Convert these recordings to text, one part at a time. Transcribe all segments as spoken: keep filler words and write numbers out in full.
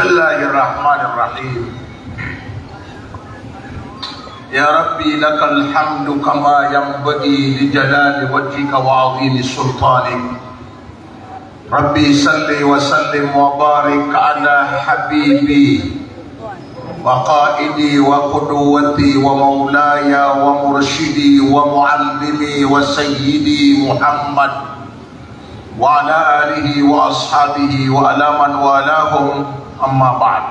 بسم الله الرحمن الرحيم. يا ربي لك الحمد كما ينبغي لجلال وجهك وعظيم سلطانك. ربي صل وسلم وبارك على حبيبي وقائدي وقدوتي ومولاي ومرشدي ومعلمي وسيدي محمد وعلى آله وأصحابه وعلى من والاهم، أما بعد.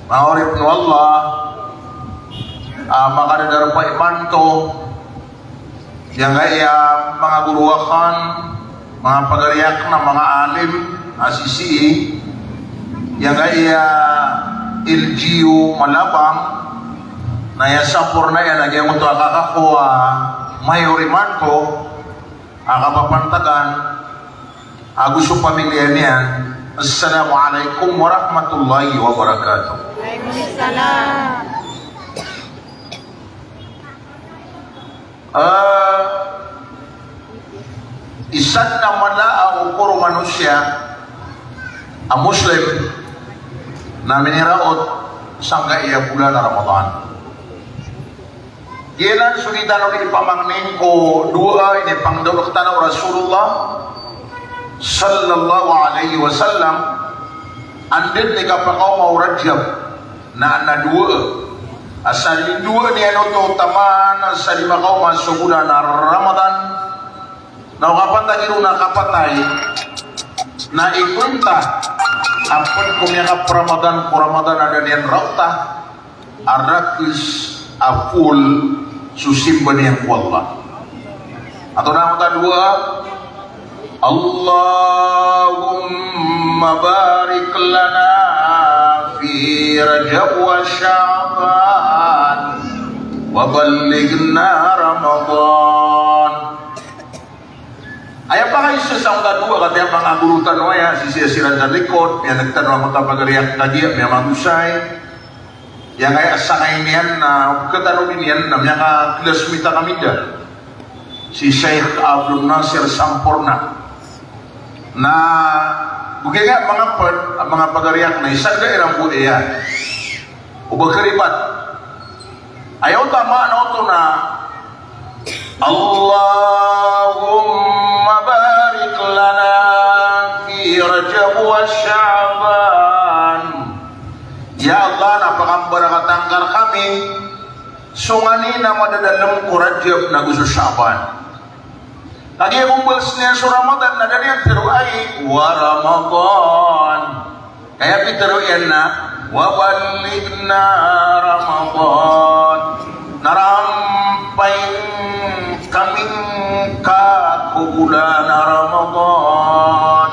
Manga oripn o Allah, a, makadadarpa imanto, giyangkaya manga goro akn, manga pagari akn a manga alim a sisii, giyangkaya L G U Malabang, na aya saporna iyan a giyangkoto a kakakowa a mayor imanto, a kapapantagan ago so pamilya niyan. Assalamu alaikum warahmatullahi wabarakatuh. Waalaikumsalam. Ah, isa na mala a okor o manosiya a Muslim na miniraot sangkaya bolan a Ramadan. Giyanan so di tano di ipamangnin ko doa a inipangndao rktano o Rasulullah sallallahu alaihi wasallam, anda dn i kapakaoma o Rajab na adn a doa a sa di doa niyan oto taman a sa di makaoma so bolan a Ramadan, na o kapatay iron a kapatay na ikonta a pd ko miyakap-Ramadan ko Ramadan a da niyan raota a rakes a pol so simba niyan ko Allah. Antonaa angkoto a doa? Allahumma barik lana fi Rajab wa Sha'ban wa ballighna Ramadan. Aya pakaiza sangkoto a doa, katii a manga goro tano aya, sisii siran sa likod, miyaneg tano angkoto a pagari akn kagiya miyamagosay. Giyangkaya sangkai niyan na pkhatano dn iyan na miyaka-classmate kami da, si Sheikh Abdul Nasir Samporna. Na go giyangkaya manga pd, manga pagari akn na isa da iran bo aya o ba karibat. Aya oto a maana oto na Allahumma barik lana fi Rajab wa Sha'ban. Ya Allah, na pakambarakatan ka rkami so nganin a madadalm ko Rajab nago so Sha'ban. Kagiya ko mbals niyan so Ramadan na da niyan tharoa i wa Ramadan. Kaya pitharo iyan na wa ballighna Ramadan. Na rampay kami ngka ko bolan a Ramadan.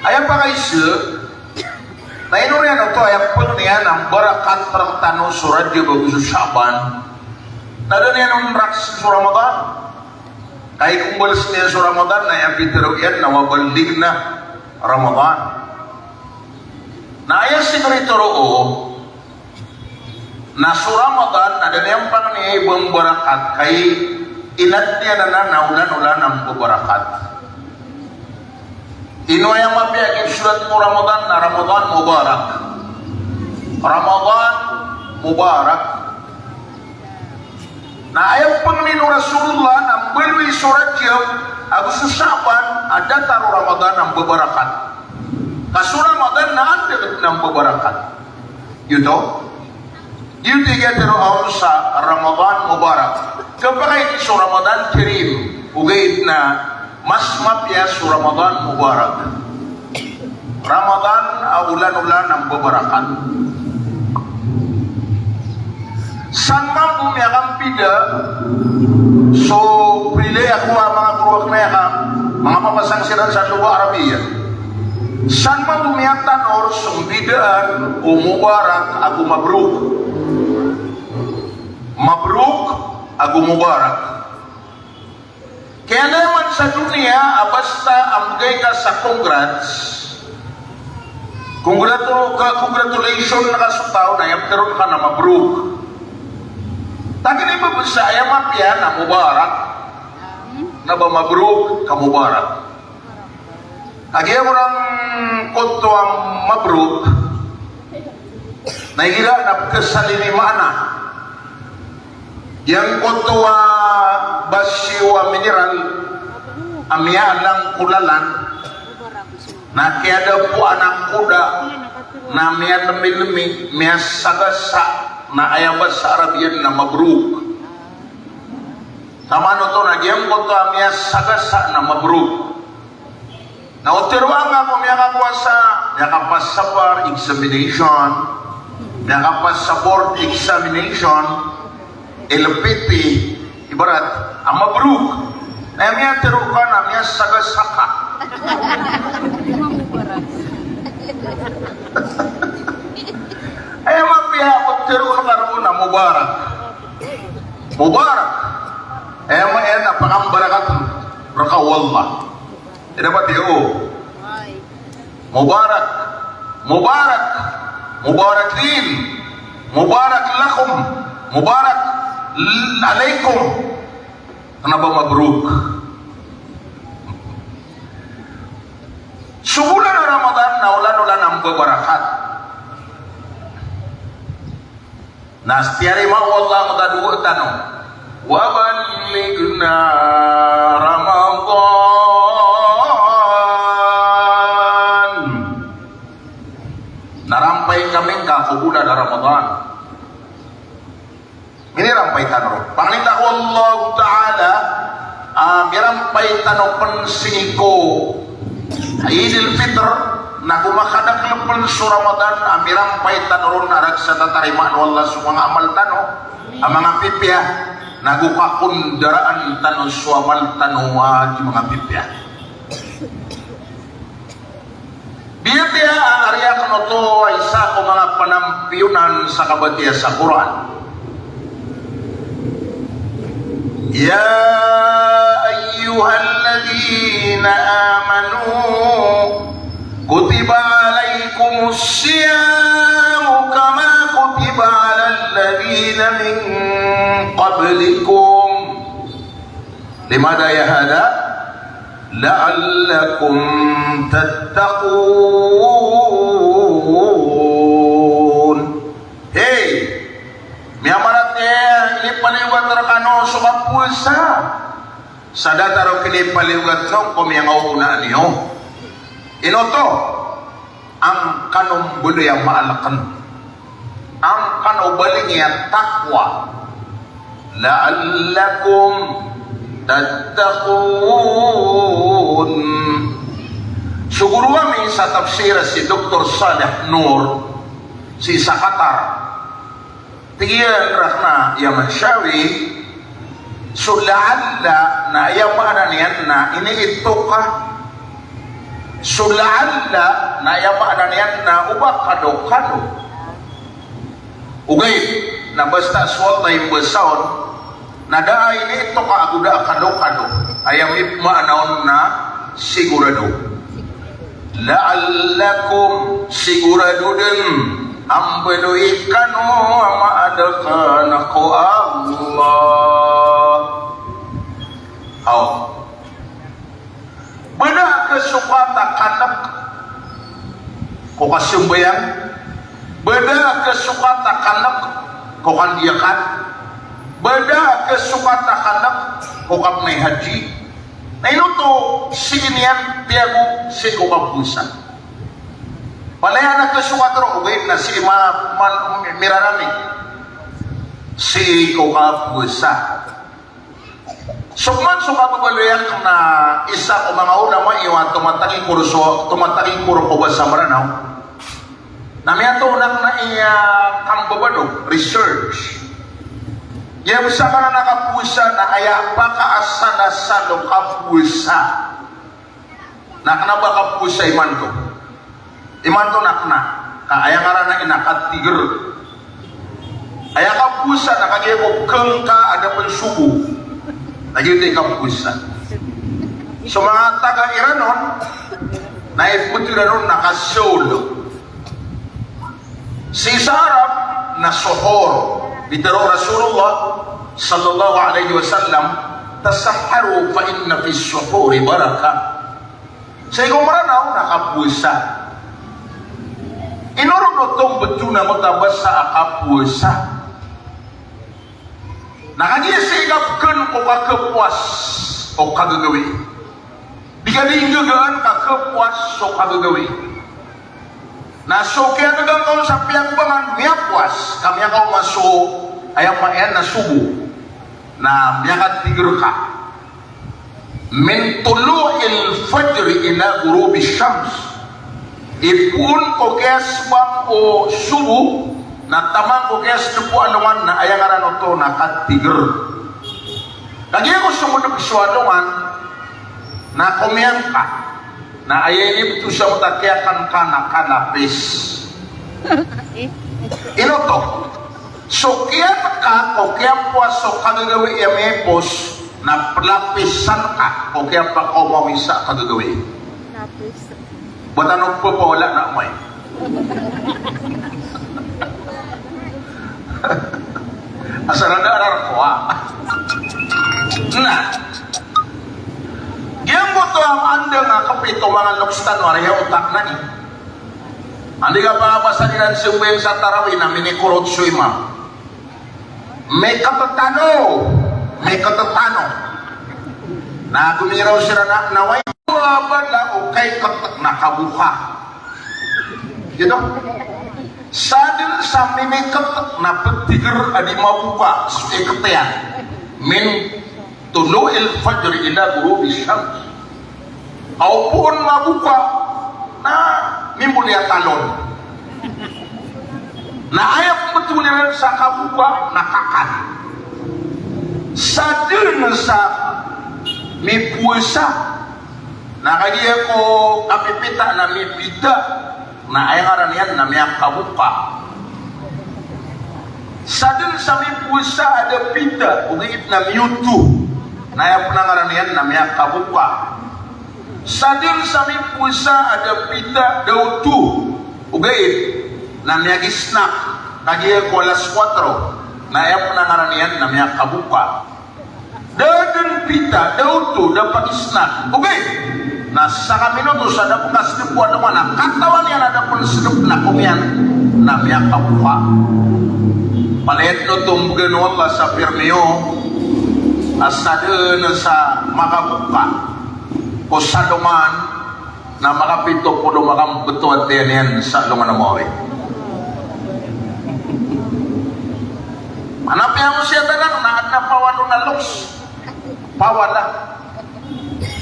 Aya pakaiza, na ino niyan oto aya pd iyan a mbarakat rktano so Rajab ago so Sha'ban, na da niyan on rakes so Ramadan. Kay ko mbals niyan so Ramadan na aya pitharo iyan na wa ballighna Ramadan. Na aya sii ko rito roo na so Ramadan na da niyan pangnin a iba mbarakat, kay inadn iyan anan a olan-olan a mbabarakat. Ino aya mapiya a kisolat ko Ramadan na Ramadan Mubarak. Ramadan Mubarak. Na aya pangnin o Rasulullah na mbaloy so Rajab ago so Sha'ban a datar o Ramadan a mbabarakat. Ka so Ramadan na anda dn a mbabarakat. Giyoto? Giyoto i katharo on sa Ramadan Mubarak. Kapakay so Ramadan Karim, ogaid na mas mapiya so Ramadan Mubarak. Ramadan a olan-olan a mbabarakat. San mambo miyakampida so prilaya ko a manga goro akn aya ka manga mapasang siran sa loga Arabiya. San mambo miyatanor so mbidaan o mubarak ago mabruk. Mabruk ago mubarak. Kaya na man sa doniya a basta a mbgay ka sa congrats, congratu-, ka-, congratulation ka so taw na aya ptharoon ka na mabruk. Tagan i ba basta aya mapiya na mubarak, na ba mabruk ka mubarak. Kagiya ko nan Giyangkoto a mabruk na igira na pkhasalin i maana. Giyangkoto a basiyo a mineral a miyaalang ko lalan na kiyadapoan a koda na miyalemilemi, miyasagasa, na aya basa Arabiyan na mabruk. Taman oto na giyangkoto a miyasagasa na mabruk. Na o tero angka ko miyakakowa sa, miyakapas sa bar examination, miyakapas sa board examination, L P T, ibarat a mabruk. Na aya miyatero ka na miyasagasa ka. Aya mapiya ko tero ka na mubarak. Mubarak. Aya maana na pakambarakat rka o Allah. Ida ba tiyo? Mubarak. Mubarak. Mubarak lil. Mubarak lakum. Mubarak l-, alaikum. Kna ba mabruk. So bolan a Ramadan na olan-olan a mbabarakat. Na sii tiyarima o Allah angkoto a dowa tano. Wa ballighna Ramadan. Na rampay kami ngka ko bolan a Ramadan. Minirampay tano ron. Pangninta o Allah Ta'ala, a mirampay tano pn sii ko Eid al-Fitr, nago makadakl pn so Ramadan, a mirampay tano ron a rakhs a tatarimaan o Allah so manga amal tano a manga pipiya, nago kakondaraan tano so amal tano a di manga pipiya. Biyatiya a ari akn oto a isa ko manga panampiyonan sa kabatiya sa Qur'an. Ya ayyuhalladhina amanu, kutiba alaykumus siyamu kama kutiba alal ladhina min qablikum. Limadha ya hadha? La'allakum tattaqun. Hey, miyamaratiyaya a inipaliyogat rkano so kapowasa sa datar o kinipaliyogat on ko miyangaoona niyo. Ino oto? An kano mbaloy a maalkn. An kano balingi a taqwa. La'allakum tattaqun. So goro ami sa tafsir a si Doktor Saleh Noor, sii sa Qatar. Tig iyan rkna, ya Manshawi, so la'alla na aya maana niyan na iniitoka. So la'alla na aya maana niyan na oba kadokado. Ogaid na basta so Allah i mbasa on, na da a iniitoka ago da a kadokado. Aya mip-, maana on na sigurado. La'allakum, sigurado dn a mbaloy kano a maadkn ko Allah. Aw. Ba da a kasokat a kank ko kasambayang, ba da a kasokat a kank ko kandiyakat, ba da a kasokat a kank ko kapnay haji. Na ino oto? Sii niyan tiyago sii ko kapowasa. Palaya na kasokat ron, ogaid na sii ma-, ma-, mirarami sii ko kapowasa. So man so kababaloy akn na isa ko manga ulama iyo a tomatagikor so, tomatagikor ko basa Mranaw. Na miyatoon akn a iya kambabadok, research. Giya bsa ka na kapowasa na aya pakaasal-asal o kapowasa. Na kna ba kapowasa imanto? Imanto na kna, ka aya ngaran na ina katigr. Aya kapowasa na kagiya ko kangka a da pn sobo. Na giyoto i kapowasa. So manga taga Iran on, na ipmbtowan iran on na kasaol. Sii sa Arab na suhur. Pitharo o Rasulullah sallallahu alaihi wasallam, "Tasahharu fa inna fis suhuri barakah." Sii ko Mranaw na kapowasa. Ino ron oto mbtowan angkoto a basa a kapowasa? Na kagiya sii ka pkn ko kakhapowas o kagagawii. Di ka di nggagaan kakhapowas o kagagawii. Na so kiyagagaan ka on sa piyagobangan, miyapowas ka, miyakaoma so, aya maana niyan na sobo. Na miyakatigr ka. Min tulu'il fajri ila ghurubi shams. Ipoon ko kiyasbang o sobo, na taman ko kiyasdp o alongan, na aya ngaran oto na katigr. Kagiya ko somodp so alongan, na komiyan ka. Na aya inibtowan sa oto a kiyakan ka na kalapis. Ino oto? So kiyakan ka ko kiyapowas o kagagawii a miyaipos, na plapisan ka ko kiyapakaoma o isa a kagagawii. Lapis. Bo tano pphawala na amay. Asar anda arar kowa. Na giyangkoto a anda nga kapito manga loks tano a riya otak na i. Anda i kapangabasa iran sambayang sa tarawih na minikorot so imam. Mikt tano, mikt tano. Na gomiraw siran a, na way mabala o kaikt na kaboka. Giyoto. Sadn sa mimikt na ptigr a di maboka so ikt iyan. Min tulu'il fajri ila ghurubi shams. Aw poon maboka na mimboli a talon. Na aya pmbtowan iran sa kaboka na kakan. Sadn sa mipowasa. Na kagiya ko kapipita na mipita. Na aya ngaran iyan na miyakaboka. Sadn sa mipowasa a da pita, ogaid na miyoto. Na aya pn a ngaran iyan na miyakaboka. Sadn sa mipowasa a da pita, da oto, ogaid na miyagisnak. Kagiya ko alas kwatro, na aya pn a ngaran iyan na miyakaboka. Da dn pita, da oto, da pagisnak. Ogaid na saka minoto sa da pkasdp o alongan a katawan iyan a da pn sdp na komiyan na miyakaboka. Palaya dn oto mbgan o Allah sa pirmi iyo a sadn sa makaboka ko salongan na makapito polo makambto a tiyan iyan sa alongan a mawri. Mana piyangosi a tanan na adn a pawalo na loks. Pawala.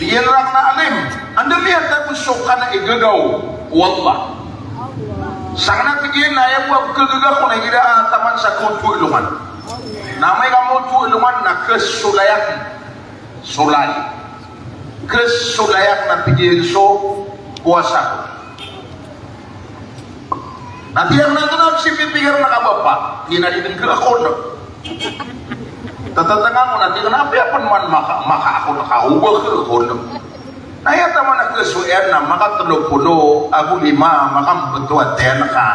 Tig iyan rakn a alim, anda miyatagos so kala i gagaw o Allah? Sakn a tig iyan a aya bo a kagaga ko na igira a taman sa kaoto a alongan. Na amay ka maoto a alongan na khasolay akn. Solay. Khasolay akn a tig iyan so powasa ko. Na tig iyan a antonaa i pipikir ka, bapa? Tig iyan a di dn ka akondk. Tatatanga ko na tig iyan a apiya pn man maka, maka akondk ka, o ba ka akondk. Na aya taman a khasoy iyan na makatlo polo ago lima, makambto a tiyan ka.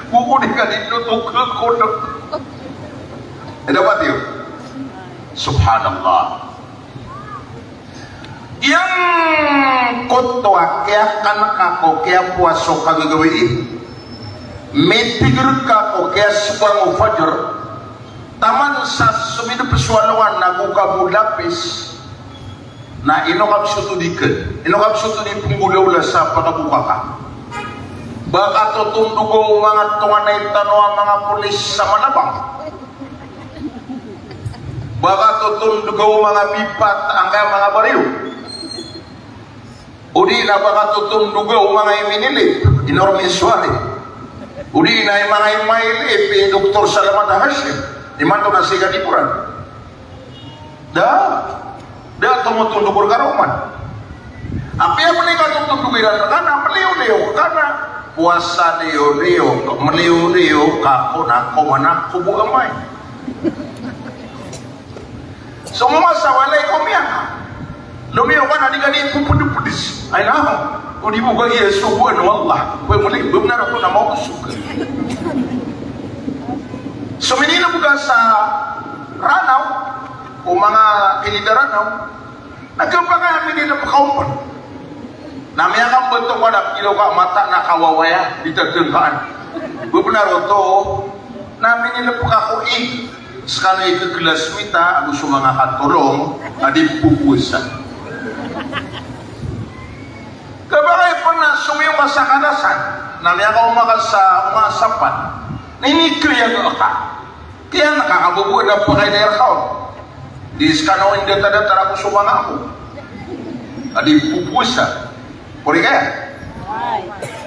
Boko di ka di dn oto ka akondk. Anda ba tiyo? Subhanallah. Giyangkoto a kiyakan ka ko kiyapowas o kagagawii, mitigr ka ko kiyasbang o fajr, taman sa somidp so alongan ago ka bo lapis, na ino ka psoto di kn, ino ka psoto di pnggolawla sa pakaboka ka? Ba ka totondog o manga tonganay tano a manga polis sa Malabang? Ba ka totondog o manga bipat angkaya manga bariyo? O di na ba ka totondog o manga iminilip i Norman Suarez? O di na i manga imailip i Doktor Salamat Hashim? Imanto na sii ka di poran. Da, da tomotondog rka roo man. Apiya pn i katotondog iran rka na mliyo-liyo ka na powasa liyo-liyo, mliyo-liyo ka ko na koman ako bo amay. So masa walay ko miyan. Lomiyo ka na di ka di popodpodis. Ay na, o di bo ka iya sogoan o Allah. Koy mliyo, bnar ko na maosog. So minilb ka sa Ranaw, ko manga kilidaran, no? Na kiyapakay a minilep ka on. Na miyakambento ka na pilo ka mata na kawawaya, di tadengkaan. Bebenar oto, na minilep ka ko ig, sekano ig kelas mita, ago so manga katolong, a di popowasa. Kiyapakay pen na somiyo ka sa kadasan, na miyakaoma ka sa oma sapan. Na inikliya ka. Kiyan ka, kabebo na pakailay reka on. Di sekano indatadata reka so manga ako a di popowasa. Kori kaya?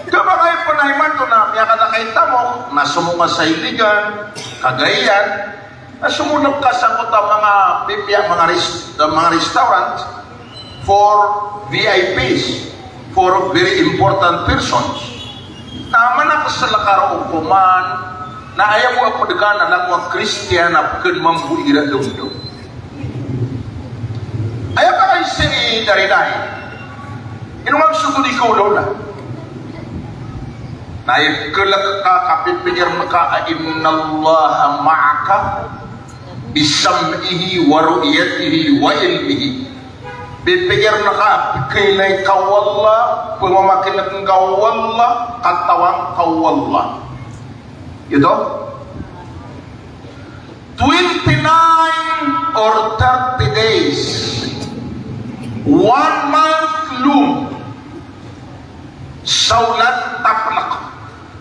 Kiyapakay pen na imanto na miyakada ka i tamok, na somo ka sa Iligan, Cagayan, na somonep ka sangkoto a manga pipiya, manga res-, manga restaurant for V I Ps, for very important persons. Na manakes leka roo ko man, na aya bo a ped ka na langon a Kristiyan a peken mambo iran domdom. Aya ka ay sii dari dai. Ino nga so di ko lawla. Na ikelek ka, kapipikir ka a innallaha ma'aka bisam'ihi wa ru'yatihi wa ilmihi. Pipikir ka, pikailay ka o Allah, pemamakineg ka o Allah, katawan ka o Allah. Ito? Twenty-nine or thirty days, one month long, saolan taplek.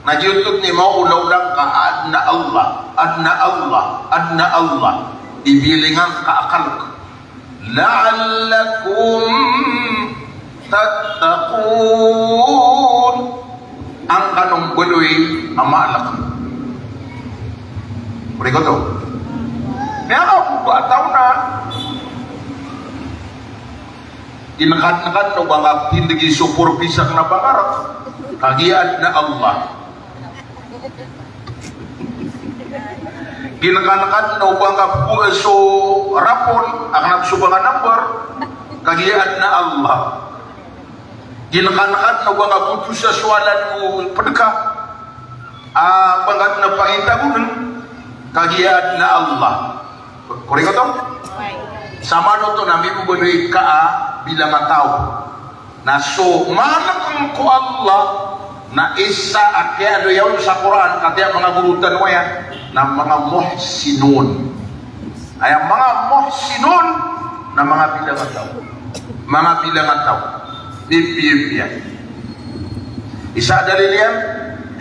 Na giyoto i maolaola ngka a adn a Allah, adn a Allah, adn a Allah. Ibilingangka a kalek. La'allakum tattaqun. Angkanon baloy a maalek. Korek oto. Miyakapoba a taw na. Inekad-nekad o ba nga pindegi so porbisak na bangarek. Kagiya adn a Allah. Ginekad-nekad o ba nga pindegi so rapol, a kena so ba nga number. Kagiya adn a Allah. Ginekad-nekad o ba nga botosa so alan o ped ka. A, ba nga adn a pangitagonen, kagiya adn a Allah. Korek oto? Samanoto na mibebaloy ka a bilang a taw. Na so maalek ko Allah, na isa a kiyaaloya on sa Qur'an, katii a manga goro tano aya, na manga muhsinun. Aya manga muhsinun na manga bilang a taw. Manga bilang a taw. Pipiya, piya. Isa a dalil iyan,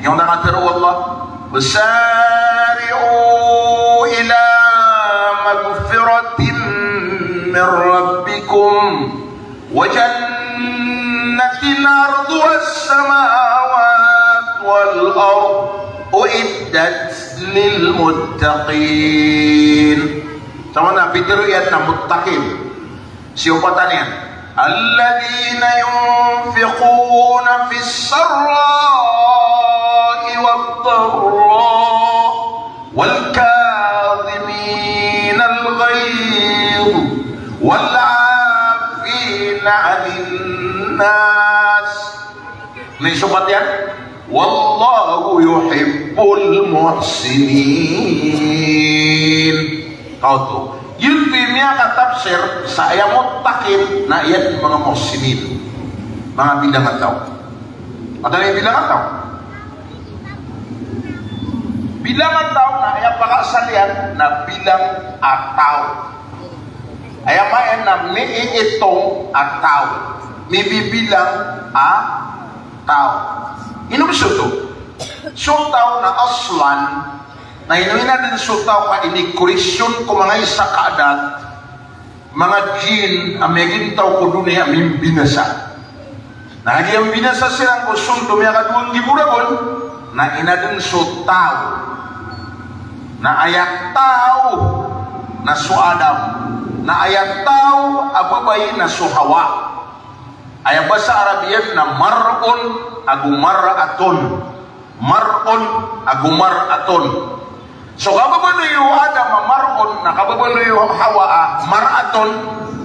aya katharo o Allah, "Wasari'u ila maghfiratin min rabbikum wa jannatin arduhas samawatu wal ard, u'iddat lil muttaqin." Sama na pitharo iyan na muttaqin. Siyopat iyan. Alladhina yunfiquna fis sarra'i wad darra wal kadhiminal ghaidha wal 'afina 'anin nas. Ino i sopat iyan? Wallahu yuhibbul muhsinin. Kaoto. Giyoto i miyakatafsir sa aya muttaqin na aya manga muhsinin. Manga bilang a taw. Aya bilang a taw. Bilang a taw na aya pakaasal iyan na bilang a taw. Aya maana na miiitong a taw. Mibibilang a taw. Ino bo so taw? So taw na aslan, na ino inadn so taw ka ini-creation ko manga isa ka adat, manga jinn a miyagintaw ko doniya a mimbinasa. Na kagiya mbinasa siran ko sold o miyakadowa nggibo ragon, na inadn so taw. Na aya taw na so Adam. Na aya taw a babay na so Hawa. Aya basa Arab iyan na mar'un ago mar'atun. Mar'un ago mar'atun. So kababaloy o Adam a mar'un, na kababaloy o Hawa a mar'atun,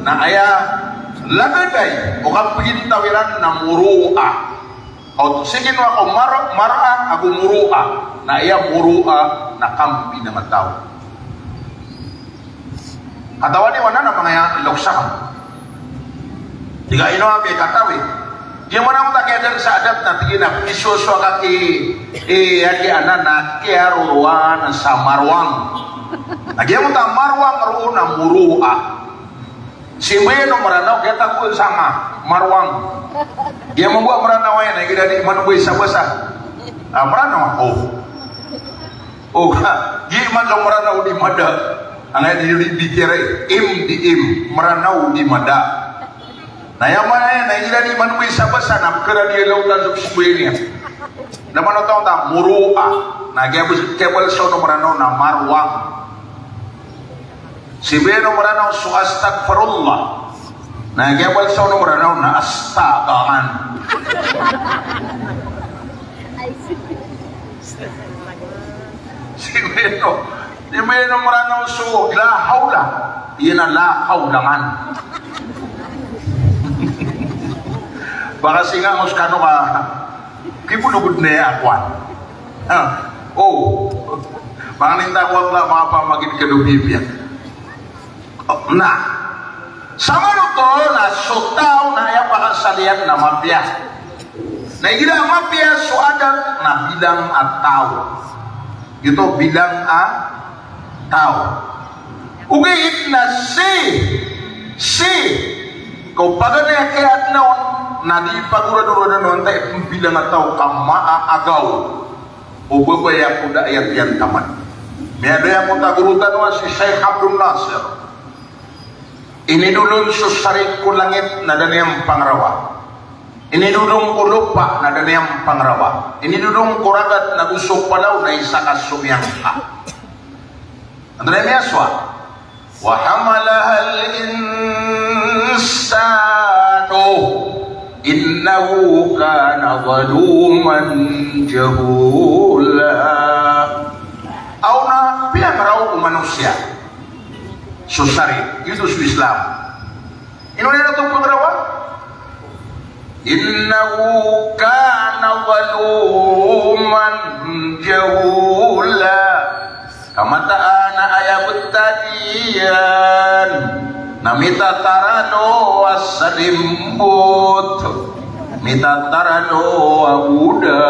na aya lagid o kapagintaw iran na muru'a. Oto, sige no ako mar-, mar'a ago muru'a, na aya muru'a na kambinang a taw. Katawan iyo anan a manga lokes akn. Tig a ino a miyakatawi. Giya man a miyakadaan sa adat na tig iyan a pisoso a kaki, eh, aki anan a kiyaroroan sa marwang. Na giya man a marwang roo na moroa. Sii bo ino Mranaw, kiyatago sa nga, marwang. Giya man bo a Mranaw iyan, na igira di man bo isa basa. Ah, Mranaw, oh. Oh, ha, di man so Mranaw di mada. Angay di di bicara, im di im, Mranaw di mada. Na aya maana niyan, na igira di man bo isa basa na pkera di law tan so sii bo iyan. Na man oto ta moroa. Na giya bo, giya bo so Mranaw na marwang. Sii bo ino Mranaw so astagfirullah. Na giya bo so Mranaw na astagangan. Sii bo ino, sii bo ino Mranaw so la hawla. Iyan a la hawlangan. Baka sii nga ngos kano ka, kibologod na iya kowan. Ah, oh. Baka ninta ko Allah, baka pamagid ka do bibiya. Na, samanoto na so taw na aya pakasal iyan na mapiya. Na igira mapiya so adat na bilang a taw. Giyoto bilang a taw. Ogaid na sii, sii ko paganay a kiyaadna on na di pagoradoradan on ta ipmbilang a taw ka maagaw o babay a koda aya tiyantaman. Miyada aya ko tagoro tano a si Sheikh Abdul Nasir. Inidolon so sarig ko langit na da niyan pangrawa. Inidodon ko lopa na da niyan pangrawa. Inidodon ko ragat na go so palaw na isa ka somiyangka. Antonaa i miyasowa? Wa hamalahal insanu innahu kana zaluman jahula. Aw na piyangraw o manosiya so sarig, giyoto so Islam. Ino niyan oto pangrawa? Innahu kana zaluman jahula. Ka mataan a aya btad iyan na mitatarano a salimbot, mitatarano a goda.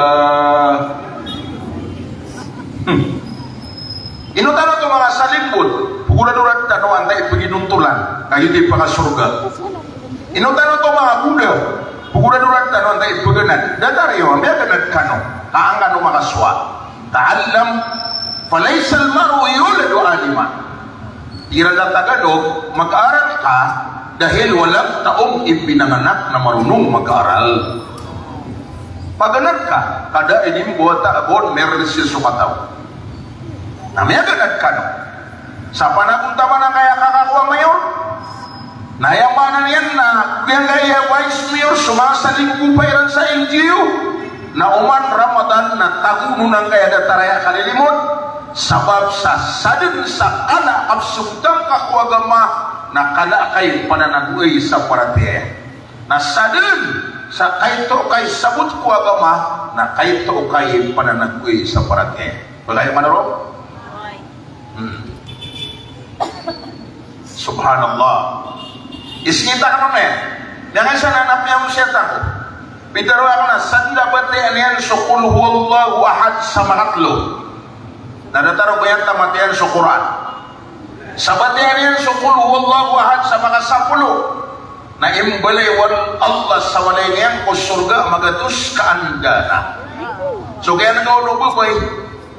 Hmm. Ino tano oto manga salimbot, pgoradorat tano antaa i pginontolan, ka giyoto i pakasorga. Ino tano oto manga goda, pgoradorat tano antaa i pganad. Datar iyo a miyaganad kano, ka an kano makasowa. Ta'allam, falaysal mar'u yuladu alima. Igira da Tagalog, mag-aral ka, dahil walang taong ipinanganak na marunong mag-aral. Paganad ka, ka da inimbawata a bon mersi so kataw. Na miyaganad kano. Sa panagontaman angkaya kakakowa mayor. Na aya maana niyan na giyangkaya vice mayor so manga salinggopa iran sa N G O. Na oman Ramadan na tagonon angkaya datar aya kalilimod. Sabap sa sadn sa kala a pzogtang ka ko agama na kala ka i pananagoay sa paratiyaya. Na sadn sa kaito ka i sabot ko agama na kaito ka i pananagoay sa paratiyaya. Bagay man ron? Hmm. Subhanallah. Isngit akn on, eh. Miyakaisa na apiya ko siya tako. Pitharo akn a sadn a batiya niyan so Qul Huwallahu Ahad sa makatlo. Na datar o ba iyan tamat iyan so Qur'an. Sa batiya niyan so Qul Huwallahu Ahad sa makasapolo. Na imbalay o Allah sa walay niyan ko sorga magatos ka anda na. So kaya na gawlo babay.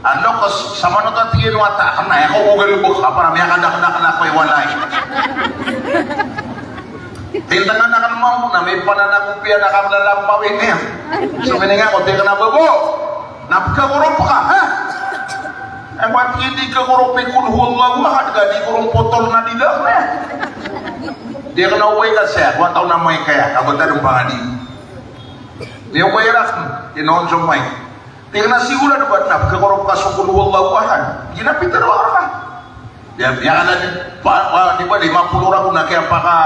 Ano ko s-, samanoto a tig iyan o wata, akn na aya ko gogalbk, a para miyakadakdakl ako i walay. Tindangan akn mambo na mipananagopi anan a kamlalampawi niyan. So mininga ko, tig akn a babo, na pkagorop ka, ha? Aya ko a tig iyan di kagorop i Qul Huwallahu Ahad ka, di ko ron potol na dila akn, ha? Di akn na obay ka siya, ko a taw na may kaya, ka ba tadong pangadi. Di obay rakn, tinoon so may. Tig iyan a sigurado ka na pkagorop ka so Qul Huwallahu Ahad. Giya na pitharo akn rka. Di, di akn na di, pa, pa, di ba, lima polo ragon a kiyapaka,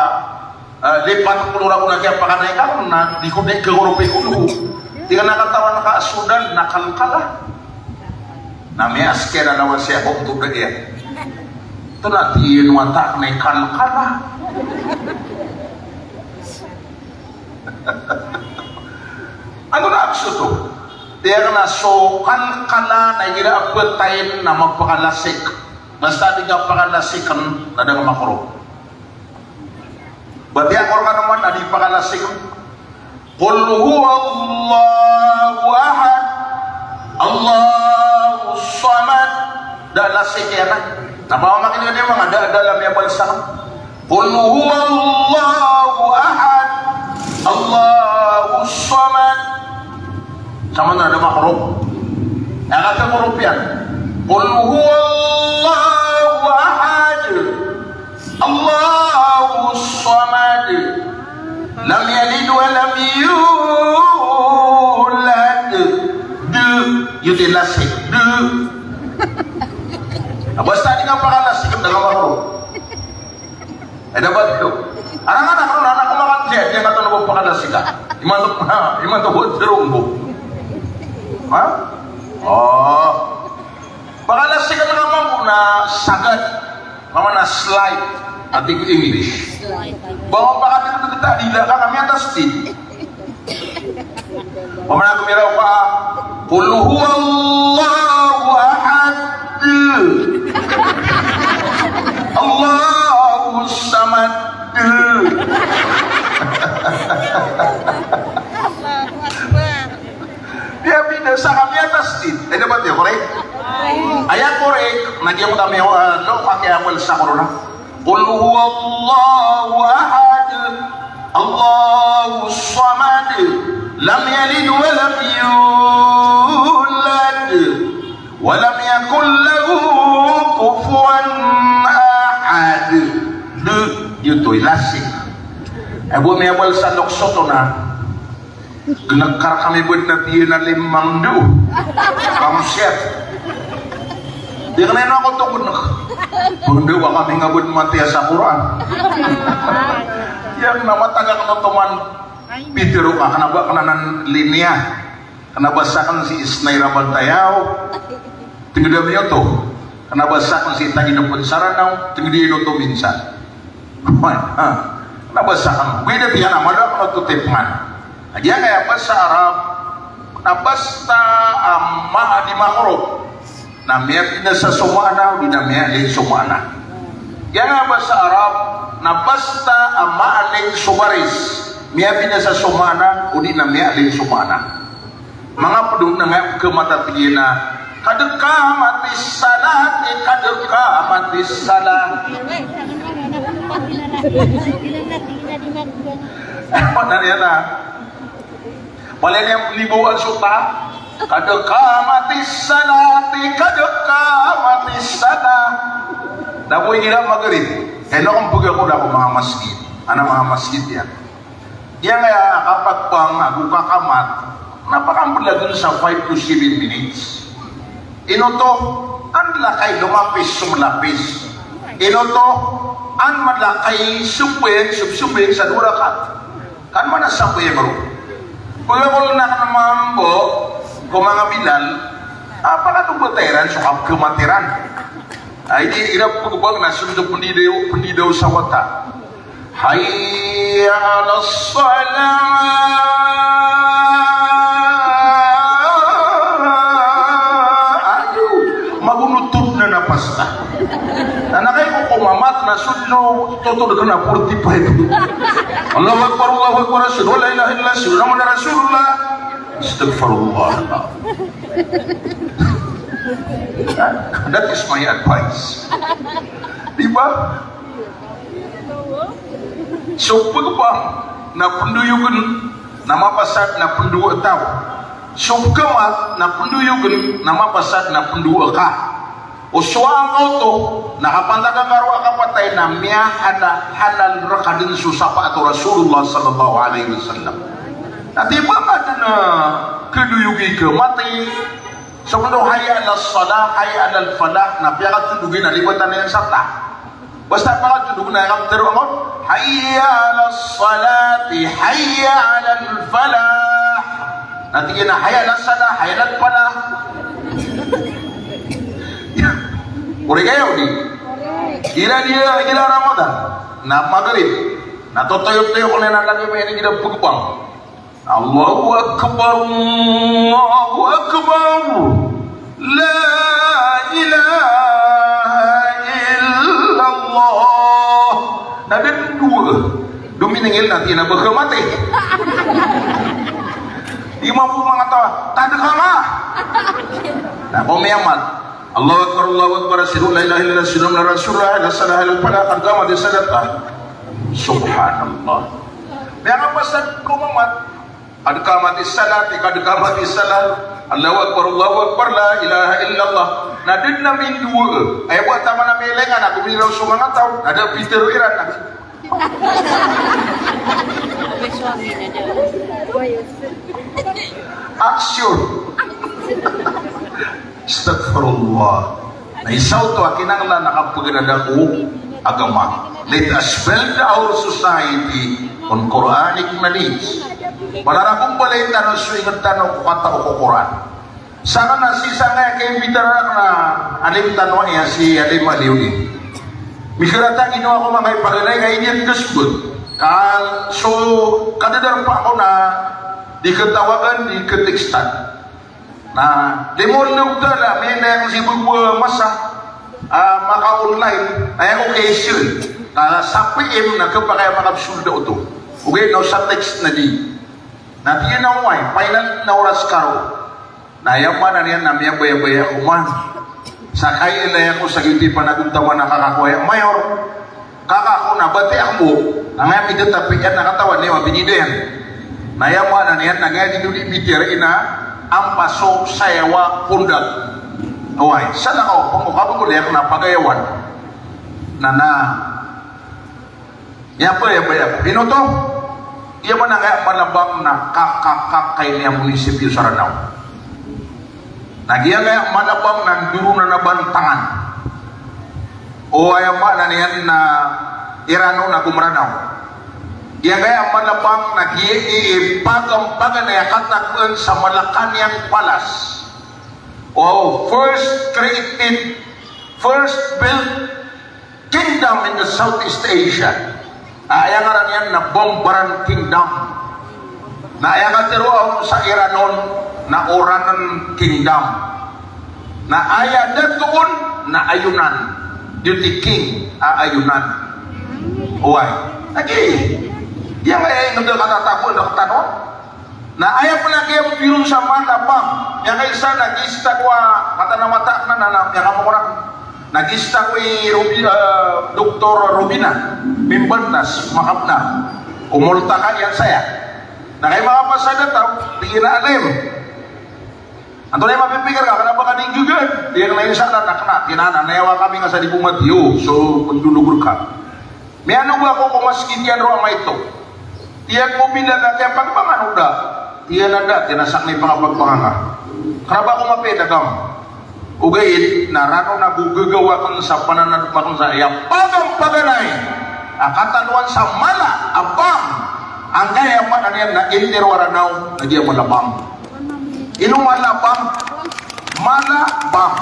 eh, lima polo ragon a kiyapakanaik akn na di ko di kagorop i Qul Hu. Tig iyan a katawan ka a so dal na kalkala. Na miyaskiya na lawan siya ko oto da iyan. Antonaa tiyan o wata akn i kalkala? Antonaa akn soto? Tiyan na so kalkala na igira a petayin na mapakalasik. Basta di ka pakalasik na da nga makruh. Ba tiyan ko rkano man na di pakalasik. Qul huwallahu ahad, Allahus samad. Da lasik iyan a. Na ba makinign iyan manga da, da lam iyan balsa. Qul huwallahu ahad, Allahus samad. Sama na da makruh. Na katharo iyan. Qul huwallahu ahad, Allahus samad. Lam yalid wa lam yulad. D, giyoto i lasik. D. Na basta di nga pakalasik, da nga makruh. Ay, dapat ito. Anak-anak, anak ko makan siya, di nga ito na pakalasik ka. Imanto, imanto ko, sirunggo. Ha? Oh. Pakalasik ka na mambo na sagad. Mambo na slide, a tig o English. Ba nga pakatindg ta, di da ka kami atas ti. Mambo na kumiraw ka, "Qul huwallahu ahad. Allahus samad." Allahu Akbar. Di a bida sa kami atas ti. Ay, dapat iyan, korek? Ay, korek. Na giya ko kami, ah, no, pakiawal sa korona. Qul huwallahu ahad. Allahus samad. Lam yalid wa lam yulad. Wa lam yakul lahu kufuwan ahad. D, giyoto i lasik. Ay, bo miyawal sa loksoto na. Gnk ka rkami badn a tiyan a limang do. Pamsiyat. Di kna ino ako to gnk. Banda ba kami nga badn matiya sa Quran. Iyan na matag akn oto man pitharo ka, kna ba kna nan linya. Kna ba sakn si Isnay Rabantayaw. Tingd ami oto. Kna ba sakn si Tagina Pnsaranaw. Tingd iyan oto minsan. Kna ba sakn, bida tiyan a mala kna oto tipngan. Giyangkaya basa Arab, na basta a ma a di makruh na miyabinasa so maana, odi na miyalin so maana. Giyangkaya basa Arab, na basta a maalin so baris, miyabinasa so maana, odi na miyalin so maana. Manga pd on na nga pkhamat a tig iyan a, "Qad qamatis salah, qad qamatis salah." Maana niyan na, palaya niyan pnibawaan so ta. "Qad qamatis salah, qad qamatis salah." Na bo igira Magrib, ino ko mpgakol ako manga masgit. Ana manga masgit iyan. Giyangkaya a kapagpang ago kakamat, na pakamblag on sa five to seven minutes. Ino oto, an lakay lomapis so malapis. Ino oto, an malakay sambayang, sab-, sambayang sa dowa rakaat. Kan mana sambayang ron. Pgakol akn mambo ko manga Bilal, a pakatobata iran so kapkhamat iran. Ay, di iran pgbang na so pndidaw, pndidaw sa wata. Hayya alas salah. Ayo, magonotod na napas ta. Na nakay ko komamat na sodno, totod ka na forty-five. Allahu Akbar, Allahu Akbar, ashhadu an la ilaha illallah, ashhadu anna Muhammadan Rasulullah. Astaghfirullah. That is my advice. Di ba? So pgbang na pndoyogn na mapasad na pndowa taw. So pkhamat na pndoyogn na mapasad na pndowa ka. O so angkoto na kapantag angka roo a kapatay na miyahalal, halal rka dn so sapaat o Rasulullah sallallahu alaihi wasallam. Na di ba nga dn a khadoyogi khamat i, so pndo hayya alas salah, hayya alal falah, na piyakatondog iyan a libatan iyan sa ta. Basta piyakatondog na iyan kaptharo angkoto, "Hayya alas salati, hayya alal falah." Na tig iyan a, "Hayya alas salah, hayya alal falah." Korek aya odi? Igira di, igira Ramadan, na Maghrib, na totoyotoyo ko na lagi ba ini igira pagpang. Allahu Akbar, Allahu Akbar. La ilaha illallah. Na da dowa. Dominingil na tig iyan a ba ka mati. Imam ko manga taw a, tadkama. Na ko miyamat. Allahu Akbar, Allahu Akbar, asyhadu an la ilaha illallah, asyhadu anna Rasulullah, hayya alas salah, hayya alal falah, qad qamatis salah. Ah, subhanallah. Miyakapasad ko mamat. Qad qamatis salah, qad qamatis salah. Allahu Akbar, Allahu Akbar, la ilaha illallah. Na da dn a mindowa. Aya bo a taman a miyailay nga na ko miniraw so manga taw. Na da pitharo iran na Action. Astaghfirullah. Na isa oto a kinanglan a kapaganada ko agama. Let us build our society on Quranic knowledge. Palaragon ba lay tano so ingd tano ko katao ko Quran. Sakn na sii sangkaya kaimbitara akn a alim tano aya si Alim Aliudin. Mikarata ginawa ko manga ipaganay ka iniyan kasbut. Ka so kadadarpa ko na di katawagan, di katextan. Na limo limo da la, minda yang si bubua masa, ah, maka-online. Aya ko kaisil. Ka sa P M na kapakay a makabsolda oto. Ogaid na o sa text na di. Na tig iyan a oway, final na oras karo. Na aya maana niyan na miyabayabaya ako man. Sa kailay ako sa giyoto i panagontaman a kaka ko aya mayor. Kaka ko na bati ako bo. Na aya midatapik iyan na katawan iyan a binidayan. Na aya maana niyan na aya di dodi bitiyara ina ampa so sayawa pondag. Oway, sa na ka o pangokabagol iyan na pagayawan. Na na Miyabayabaya ako. Ino oto? Aya maana niyan a malabang na kakakakay niyan a munisipyo sa Ranao. Na giyangkaya a malabang na ndoronan a bantangan. O aya maana niyan na Irano na gomranao. Giyangkaya a malabang na giya i, i pagampaganay a katagoan sa Malacañang Palace. O first created, first built kingdom in the Southeast Asia. Ah, aya ngaran iyan na Bombaran Kingdom. Na aya katero on sa Iranon na Oranan Kingdom. Na aya dato on na Ayonan. Deputy King, ah, Ayonan. Oway. Lagi. Aya nga aya ingd a katatago na rktano. Na aya pn a kiyapiro sa Malabang, miyakaisa na gista ko a, mataan a mataan na, na, na, miyakamokorak. Na gista ko i Robi-, eh, Doktor Robina Mimbantas, makapna. Komolta ka iyan saya. Na kay makapasad a taw, tig iyan a alim. Antonaa i mapipikir ka, kna ba ka di nggagaan? Tig iyan a insha Allah, na kna, tig iyan a, na, nayawa kami nga sa di ko matiyo, so, pndolog rka. Miyanog ako ko masgit iyan roo a maito. Tig iyan ko bilang a kiyapagpangan o da. Tig iyan a da, tig iyan a sakn i pangapagpangan ka. Kna ba ako mapiya i da gam. Ogaid na rano na gogagaw akn sa pananadm akn sa aya pagampaganay a katanoan sa mala a bang. Angkaya maana niyan na intiro a Ranao na giya Malabang. Ino Malabang? Malabang.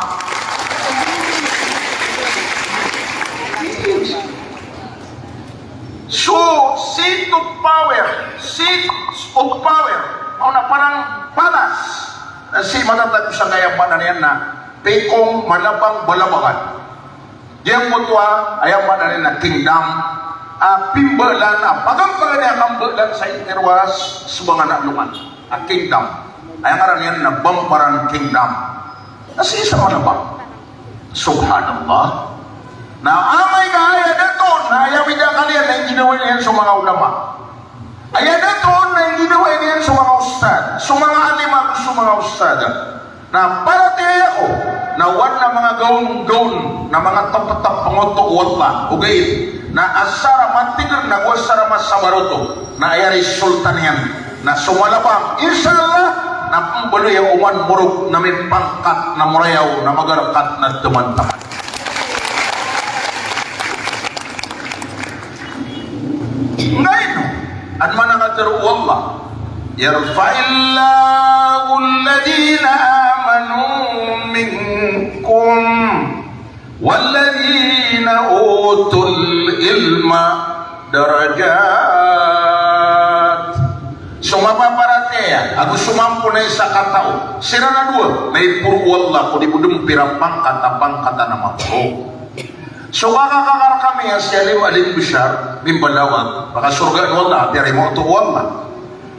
So, seat of power, seat of power, maana parang palas. Na sii matatago sangkaya maana niyan na Pekong, Malabang, Balabangan. Giyangkoto a, aya maana niyan na kingdom a pimbalan, a pagampaganay a kambaalan sa intiro a sobangan a alongan a kingdom. Aya ngaran iyan na Bombaran Kingdom. Na sii sa Malabang. Subhanallah. Na amay ka aya dato on, na aya midakal iyan na ingginawa niyan so manga ulama. Aya dato on na ingginawa niyan so manga ustad, so manga alim ago so manga ustad. Na paratiyaya ko na o adn a manga gaon-gaon na manga tptp a pangoto o Allah, ogaid na asar a matigr na go asar a masabar oto, na aya resulta niyan na so Malabang, insha Allah, na pmbaloy a oman morok na mipangkat na morayaw na magarkat na dn taman-taman. Ngaino, adn man a katharo o Allah, "Yarfa'illahu alladhina amanu minkum walladhina Utul ilma darajat. So mapaparatiyaya ago so mambo na isa ka taw, siran a dowa na iporo o Allah ko di bo dn pira pangkat a pangkatan a mambo. So kakakakar kami a si Alim, Alim Bishar Mimbalawag, makasorga o Allah, tiyarima oto o Allah.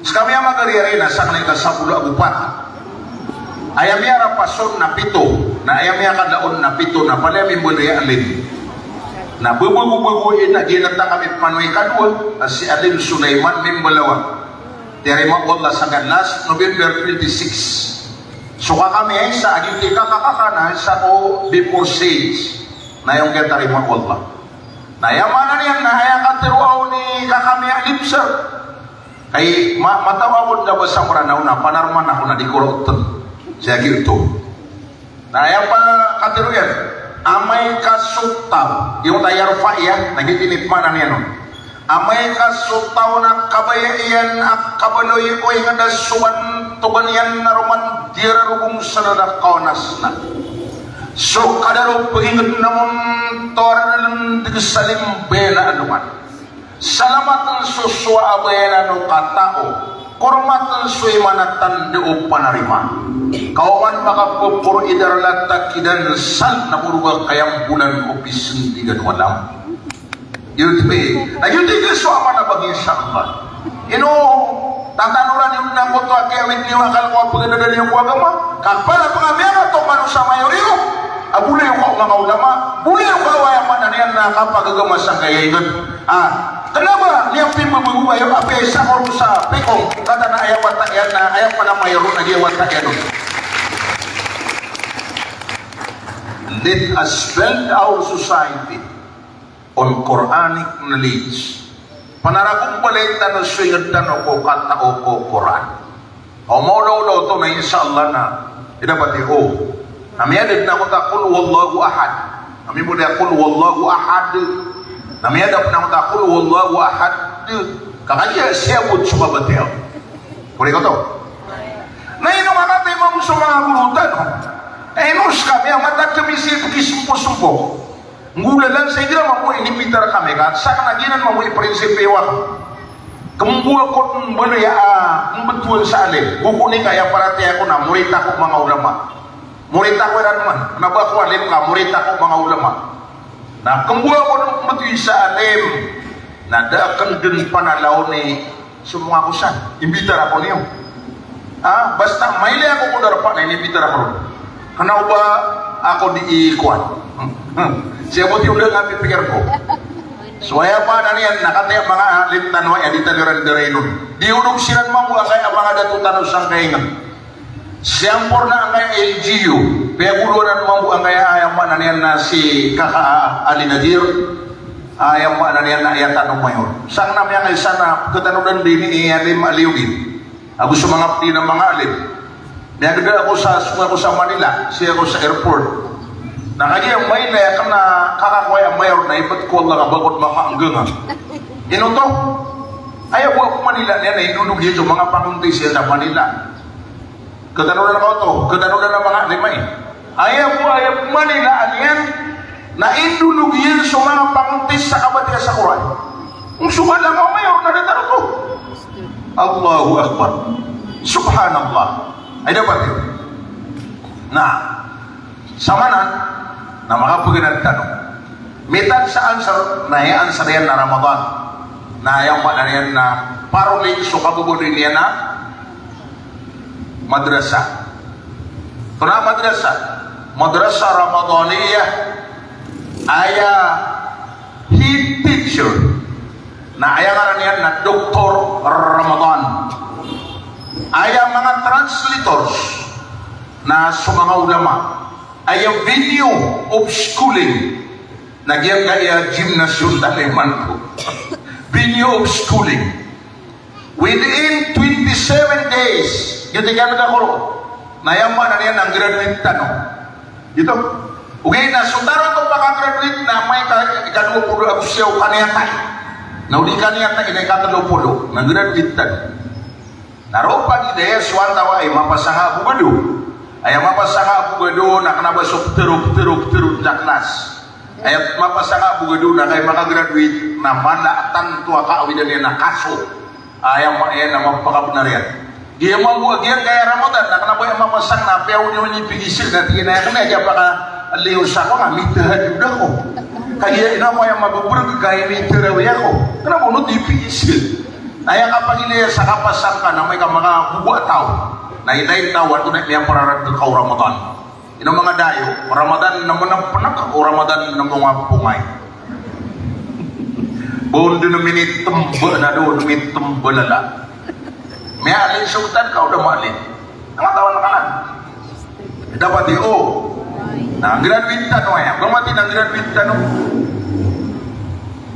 Skami a magariyari na sakn i kasapolo ago pat. Aya miyarapason na pito, na aya miyakalaon na pito, na palaya mimbaloy a Alim. Na babagobago i na giyanan ta kami pman o ikadowa, a si Alim Sulaiman Mimbalawag. Tiyarima o Allah sangkai last November twenty-six. So kakami a isa a giyoto i kakakakar na isa ko before sage. Na aya on kiyatarima o Allah. Na aya maana niyan na aya katharo aw ni kakami a Alim, sir. Kay ma-, mataw ako da basa Mranaw na panarman ako na di ko rotn. Siya giyoto. Na aya pakatharo iyan, amay ka so taw, iyo ta yarfa iyan, na giyoto i maana niyan on. Amay ka so taw na kabaya iyan a kabaloy o ingd a so bantogan iyan na roman diyararogong sa lalakaw na sna. So kadarop ingd na montor a lndg sa limbaya na alongan. Salamat so sowa a bayanan o katao, kormat so imanatan da o panarima. Kaoman makapoporo i darala takidan sal na koroga kayambolan o pisndigan o alam. Giyoto i, na giyoto i so amal a bagi, insha Allah. Ino, tatanoran iyo na koto a kiyawid niyo akal ko a pagdadali iyo ko agama. Kapal a pangamiyangat o kano sa mayor iyo. A bolayoka o manga ulama, bolayoka o aya maana niyan na kapagagama sangkaya ingd. Ah, kna ba niyan pimbabago ayo, apiya isa ko sa pikong, kata na aya wata iyan na, aya pala mayor na giya wata iyan on. Let us build our society on Quranic knowledge. Panaragombalay tano so ingd tano ko katao ko Quran. O maolaola oto na insha Allah na idapat iyo. Na miyada pn a koto a Qul huwallahu ahad. Na miyada pn a koto a Qul huwallahu ahad. Ka kagiya siyabot so kabatiya. Puri ko to. Na ino nga kata imam so manga guro tano. Na ino skami a matag kami sii pkismposmpo. Nggolalan sa igira mambo inimbitar kami ka, sakn a giyanan mambo i prinsipiyo akn. Kmbo ako dn mbaloy a, ah, mbtowan sa alim. Gokoni ka aya paratiyaya ko na morita ko manga ulama. Morita ko iran man. Kna ba ako alim ka, morita ko manga ulama. Na kmbo ako dn mbtowan sa alim. Na da akn dn panalaoni so manga kosan, imbitar ako niyo. Ah, basta mailay ako ko darpa na inimbitar ako ron. Kna o ba ako di ikowan. Sii bo ti oda nga pipikir ko. So aya maana niyan na kataya manga alim tano aya di tano iran darainon. Di onog siran mambo angkaya manga dato tano sangkai ingd. Siyamporna angkaya L G U, piyagolowan mambo angkaya aya maana niyan na si Kaka Ali Nadir, aya maana niyan na aya tano mayor. Sangn a miyangaisan a pkatanodan dn i Alim Aliudin. Ago so manga pd na manga alim. Miyagda ako sa, song ako sa Manila, sii ako sa airport. Na kagiya mailay akn a kaka ko aya mayor na ibt ko Allah ka ba ko dn mapaanggang a. Ino oto? Aya bo a Manila niyan na indonog iyan so manga pangontis iyan sa Manila. Katanodan ka oto, katanodan a manga alim ai. Aya bo, aya bo Manila a niyan na indonog iyan so manga pangontis sa kabatiya sa Qur'an. Ong so bala nga mayor na datar oto. Allahu Akbar. Subhanallah. Ay dapat iyan. Na, samanan, na makapaganad tano. Mitad sa answer, na aya answer iyan na Ramadan. Na aya maana niyan na paroli so kababaloy niyan na madrasa. Oto na madrasa, madrasa Ramadaniyah, aya head teacher na aya ngaran iyan na Doktor Ramadan. Aya manga translators na so manga ulama. Aya venue of schooling na giyangkaya gymnasium tano imanto. Venue of schooling. Within twenty-seven days, giyoto i kiyabtad ko ron, na aya maana niyan na graduate tano. Giyoto. Ogaid na so tano oto paka-graduate na amay ka ikadowa polo ago siyaw kaniyatay. Na o di kaniyatay na ikatlo polo, na graduate tano. Na roo pagidaya so antawaa i mapasang a abogado. Aya mapasang a abogado na kna ba so ptero, ptero, ptero sa klas. Aya mapasang a bo gado na kay makagraduate na mala a tanto a kaawidan iyan na kaso. Aya ma-, aya na mapakabnar iyan. Giya mambo a giyangkaya Ramadan na kna ba aya mapasang na piyaonioni pigisil na tig iyan a aya ko na aya pakaliyo sa ko na mitahajjud ako. Kagiya ino ako aya mababrg ka aya mitarawi ako. Kna ba oto di pigisil. Na aya kapagilaya sa kapasang ka na amay ka makabobo a taw. Na ilay taw antonaa i miyapararag ka o Ramadan. Ino manga dayo, o Ramadan na manapnak, o Ramadan na manga pongay. Bo on dn minitmba na do, minitmba lala. Miyaalin so ktan ka o da maalin. Angkatawan ka na. Dapat iyo. Na graduate tano aya. Ba mati na graduate tano.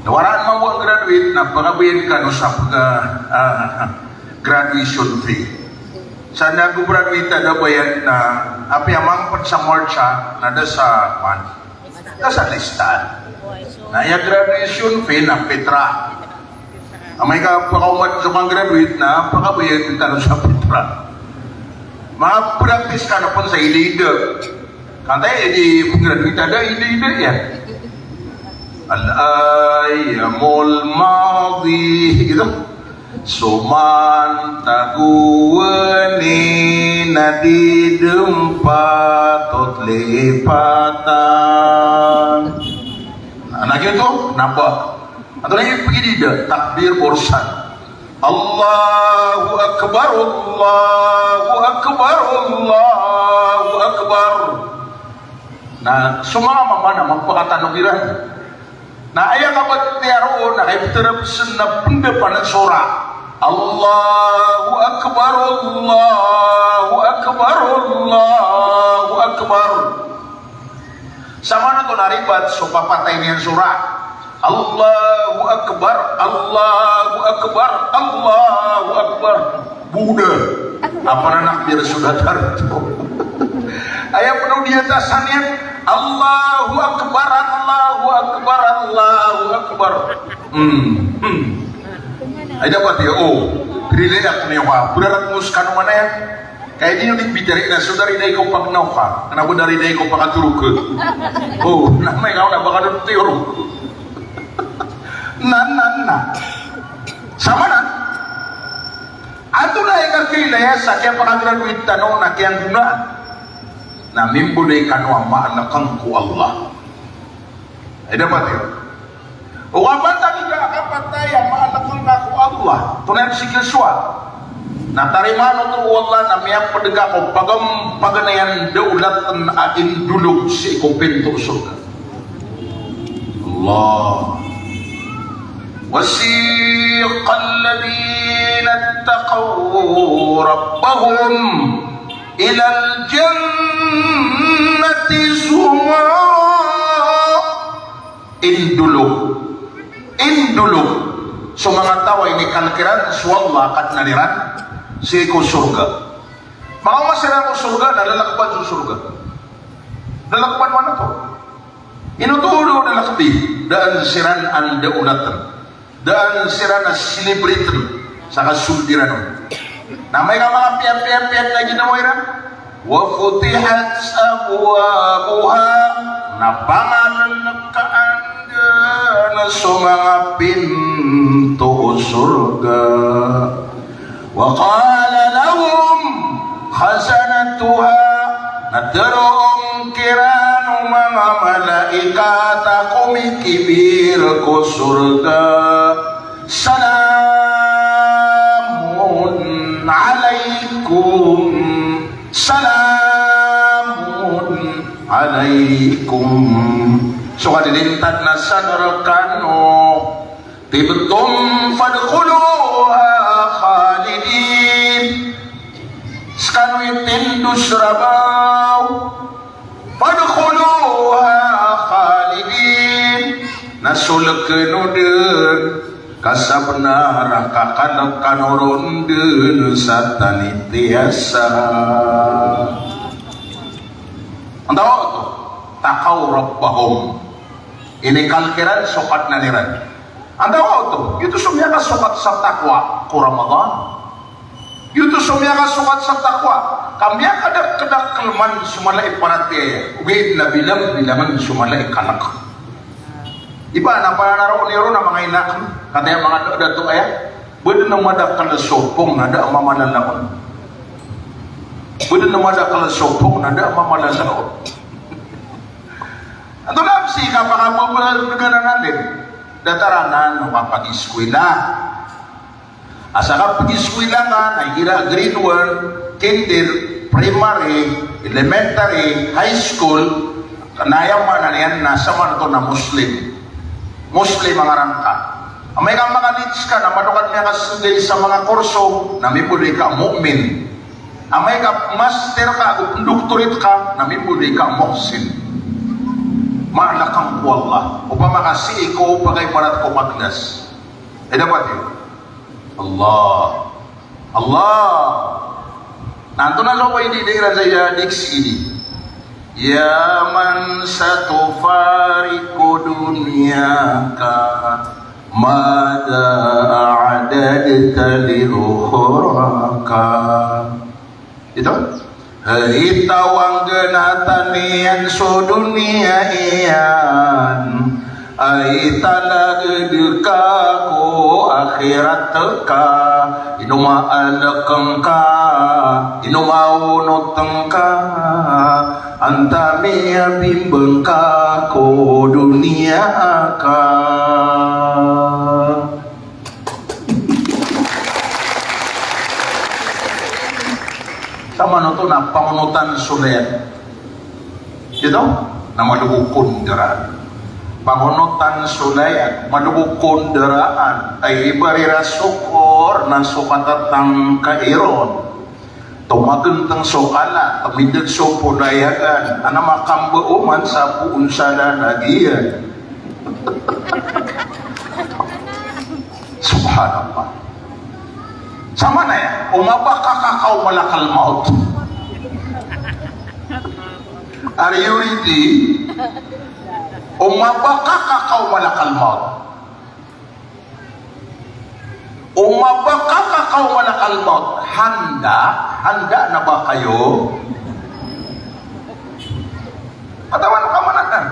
Na waraan mambo a graduate na pakabayan kano sa pag, ah, graduation fee. Sa nago graduate a da bayad na apiya mangpd sa marcha na da sa man. Da sa listan. Na aya graduation fee na pitra. Amay ka pakaoma so panggraduate na pakabayad tano sa pitra. Mapraktis kano pn sa ida-ida. Kantay di panggraduate a da ida-ida iyan. Al-ayyamul madi. Ito. So mantag o wani na di dn patot lipatan. Na, na giyoto, na ba? Antonaa i pagidida, takbir orsan. Allahu Akbar, Allahu Akbar, Allahu Akbar. Na so manga mama na mapakatanog iran. Na aya kabatiyaro na kay ptarapasan na pndapanan so ra. Allahu Akbar, Allahu Akbar, Allahu Akbar. Samanoto na ribat so papatay niyan so ra. Allahu Akbar, Allahu Akbar, Allahu Akbar. Buda. Apa na nakbir so datar to. Aya pn o di atasan iyan, Allahu Akbar, Allahu Akbar, Allahu Akbar. Hmm, hmm. Ay dapat iyo, o. Prilay ako niyo ka. Pirarat mo skano man aya. Kay di niyo di bitaray na so dari dai ko pagnaw ka. Kna ba dari dai ko pakatorog ka. O, na amay ka na ba ka dn tiyorog. Na, na, na. Samanan. Antonaa i kailaya sa kiyapakagraduate tano na kiyanggona. Na mimbolay kano a maalkang ko Allah. Ay dapat iyo. O kapatay ka, kapatay a maalkang ka ko Allah. Tonaa i psikil so a. Na tarimaan oto o Allah na miyapd ka ko pagam-, paganayan daolatn a indolog sii ko pinto o sorga. Allah. وسيق الذين اتقوا ربهم إلى الجنة زمرا. Indolog. Indolog. So manga taw a inikalk iran so Allah a Kadnan iran sii ko sorga. Makaoma siran ko sorga na lalkban so sorga. Lalkban man oto. Ino oto o da lakbi, daan siran a daolatn. Daan siran a celebrate sa kasold iran on. Na amay ka makapiyapiyapiya na ginawa iran. Wa futihat abwabuha, na pangalkaan dn so manga pinto o sorga. Wa qala lahum khazanatuha, na tharoon kiran o manga malaikat a komikibir ko sorga, salamun alaikum, salamun alaikum. So kalilintad na san rkano. Tibtum fadkhuluha khalidin. Skano i tindos rabaw. Fadkhuluha khalidin. Na solkn o dn. Ka sabnar a kakalk kano ron dn sa tanitiyasa. Antaa oto? Taqaw rabbahum. Inikalk iran so Kadnan iran. Antaa oto? Giyoto so miyakasokat sa taqwa ko Ramadan. Giyoto so miyakasokat sa taqwa. Ka miyakadakdakl man so mala i paratiyaya, ogaid na bilang-bilangan so mala i kalk. Iba na pananaro niyo ron a manga ina akn, katii a manga dato aya. Ba dn a madakl so pong na da a mamalalaon. Ba dn a madakl so pong na da a mamalalaon. Antonaa pn sii ka pakababagan anan dn? Datar anan o kapagiskwila. A sa kapagiskwila ka na igira grade one, kinder, primary, elementary, high school, na aya maana niyan na saman oto na Muslim. Muslim a ngaran ka. Amay ka maka-college ka na mado ka miyakasgay sa manga kurso, na mimbaloy ka mu'min. Amay ka master ka, o doctorate ka, na mimbaloy ka muhsin. Maalakang ko Allah. Opama ka sii ko pagaibarat ko magnas. Ay dapat iyo. Allah. Allah. Na antonaa so ba ini dii ran saya diksi ini. Ya man satufariqu dunyaka, madha a'dadta li ukhraka. Ito? Hay taw a nggnatan iyan so doniya iyan, ay talagd ka ko akhirat ka, ino maalkn ka, ino maonotn ka, antaa miyabimbang ka ko doniya ka. Saman oto na pangonotan so layad. Ito? Na malobo ko ndaraan. Pangonotan so layad, malobo ko ndaraan. Ay ibarirasokor na so katatangka iron. Tomagntang so kala, tomideg so polayagan, ana makamba oman sa poon sa lalagiyan. Subhanallah. Samanaya, o mabaka ka ko malakal maut. Are you ready? O mabaka ka ko malakal maut. O mabaka ka ko malakal maut, handa, handa na ba kayo? Katawan ka man anan.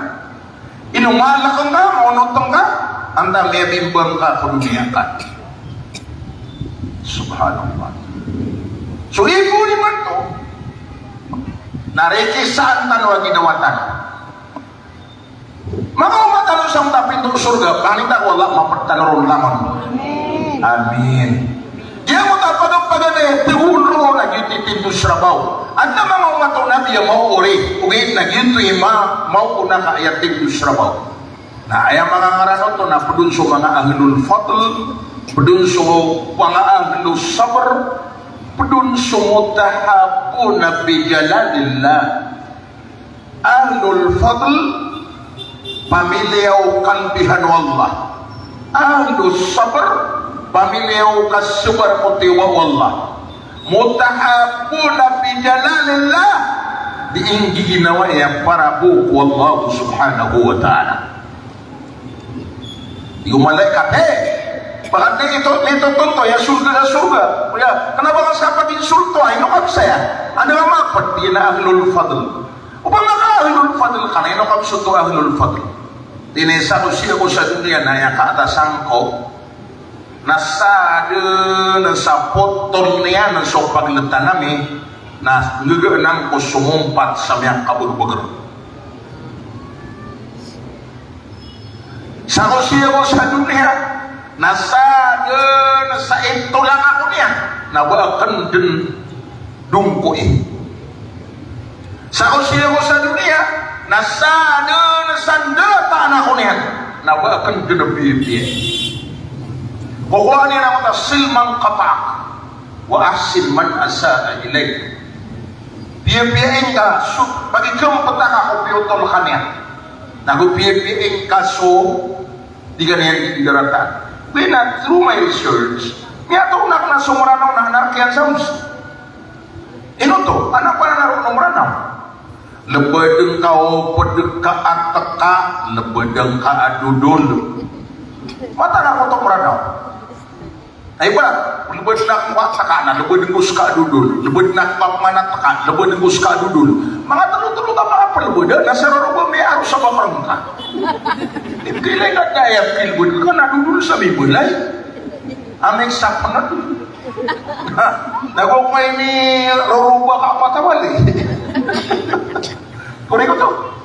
Ino maalkn ka, onotn ka, antaa miyabimbang ka ko doniya ka. Subhanallah. So, ibo niyo man oto. Na rikisaan tano a ginawa tano. Makaoma tano sa mota a pinto sorga, pangni ta ko Allah mapd tano ron langon. Amin. Giyangkoto a pagapagana i tgoon roo na giyoto i pinto sa rabaw. Adn a manga omat o Nabi a maori, ogaid na giyoto i ma-, maona ka aya pinto sa rabaw. Na aya manga ngaran oto na pd on so manga ahlul fadl, pd on so manga ahlus sabr, pd on so mutahabbuna bi jalalillah. Ahlul fadl, pamiliya o kalbihan o Allah. Ahlus sabr, pamiliya o kasabar ko tiyoba o Allah. Mutahabbuna fi jalalillah, di inggiginawai a para bo ko Allah subhanahu wa ta'ala. Iyo malaikat, eh, bakit di ito, ito tonto, ya sorga, ya sorga. Ya, kna ba ka sa pag-insulto, ay, ino ka bisa ya? Anda ka mapd, di na ahlul fadl. Opama ka ahlul fadl ka na, ino ka msoto ahlul fadl. Di na isa ko siya ko sa doniya na aya kaatasan ko, na sadn sa potol niyan so pagltan ami, na nggagaan ko somompat sa miyakabagbagr. Sa ko siya ko sa doniya, na sadn sa intolang ako niyan, na ba akn dn dongkoi. Sa ko siya ko sa doniya, na sadn sa ndataan ako niyan, na ba akn dn biyabiyai. Kokowa niyan a mota, sil man qata'ak, wa ahsin man asa'a ilaik. Biyabiyai ngka so, pakikhmpta ka ko piyotol ka niyan. Na go biyabiyai ngka so di ka niyan di darataan. Bina, through my research, miyatoon akn a so Mranaw na anarkiyan sa Muslim. Ino oto, ana pananaro o Mranaw. Lbd ngka o pd ka a tka, lbd ngka a dodol. Mataan ako oto Mranaw. Ay ba, lbd ngka a tka na lbd ngka so ka a dodol. Lbd ngka a pman a tka, lbd ngka so ka a dodol. Manga tlo-tlo ka manga plbd, na sa roo ba miyaaro sa ba mrngka. Di lay ka da aya pilbod ka na dodol sa Bible ay. Amay sa panad. Na go ko ini roroba ka patawali. Korek oto.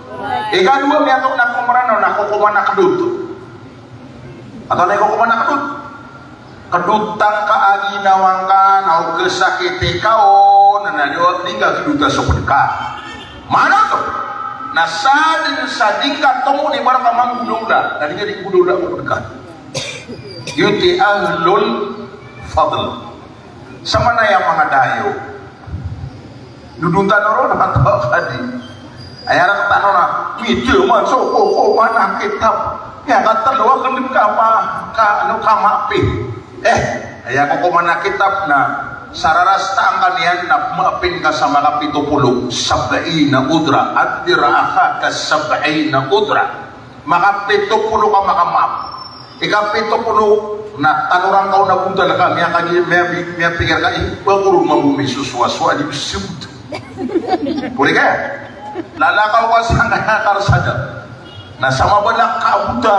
Ikadowa, miyatok na ko Mranaw na kokoman a kdot. Antonaa i kokoman a kdot? Kdot angka a ginawa ngka na o kasakiti ka on, na di ngka kdota so pd ka. Maana oto na sadn sa di ngka tomo ni baraka manggodaoda, na di ngka di godaoda ko pd ka. Giyoto i ahlul fadl. Samanaya manga dayo. Dodon tano ron a taw a kadi. Aya rktano na, mitiyaman so kokoman a kitab. Aya katlo a kndg ka ma, ka, ano, ka mapi. Eh, aya kokoman a kitab na, sa rarasta angka niyan na mapi ngka sa makapito polo, sab'ina udhra, anzir akhaka sab'ina udhra. Makapito polo ka makamaap. Ikapito polo na tanoran ka on a bontal ka, miyakagi-, miya-, miyapikir ka, "Eh, ba ko ron mambo misosowasowa, di ko sibot." Pori ka. Lalakaw ka sangkaya karsada. Na sa mabalak ka a bota,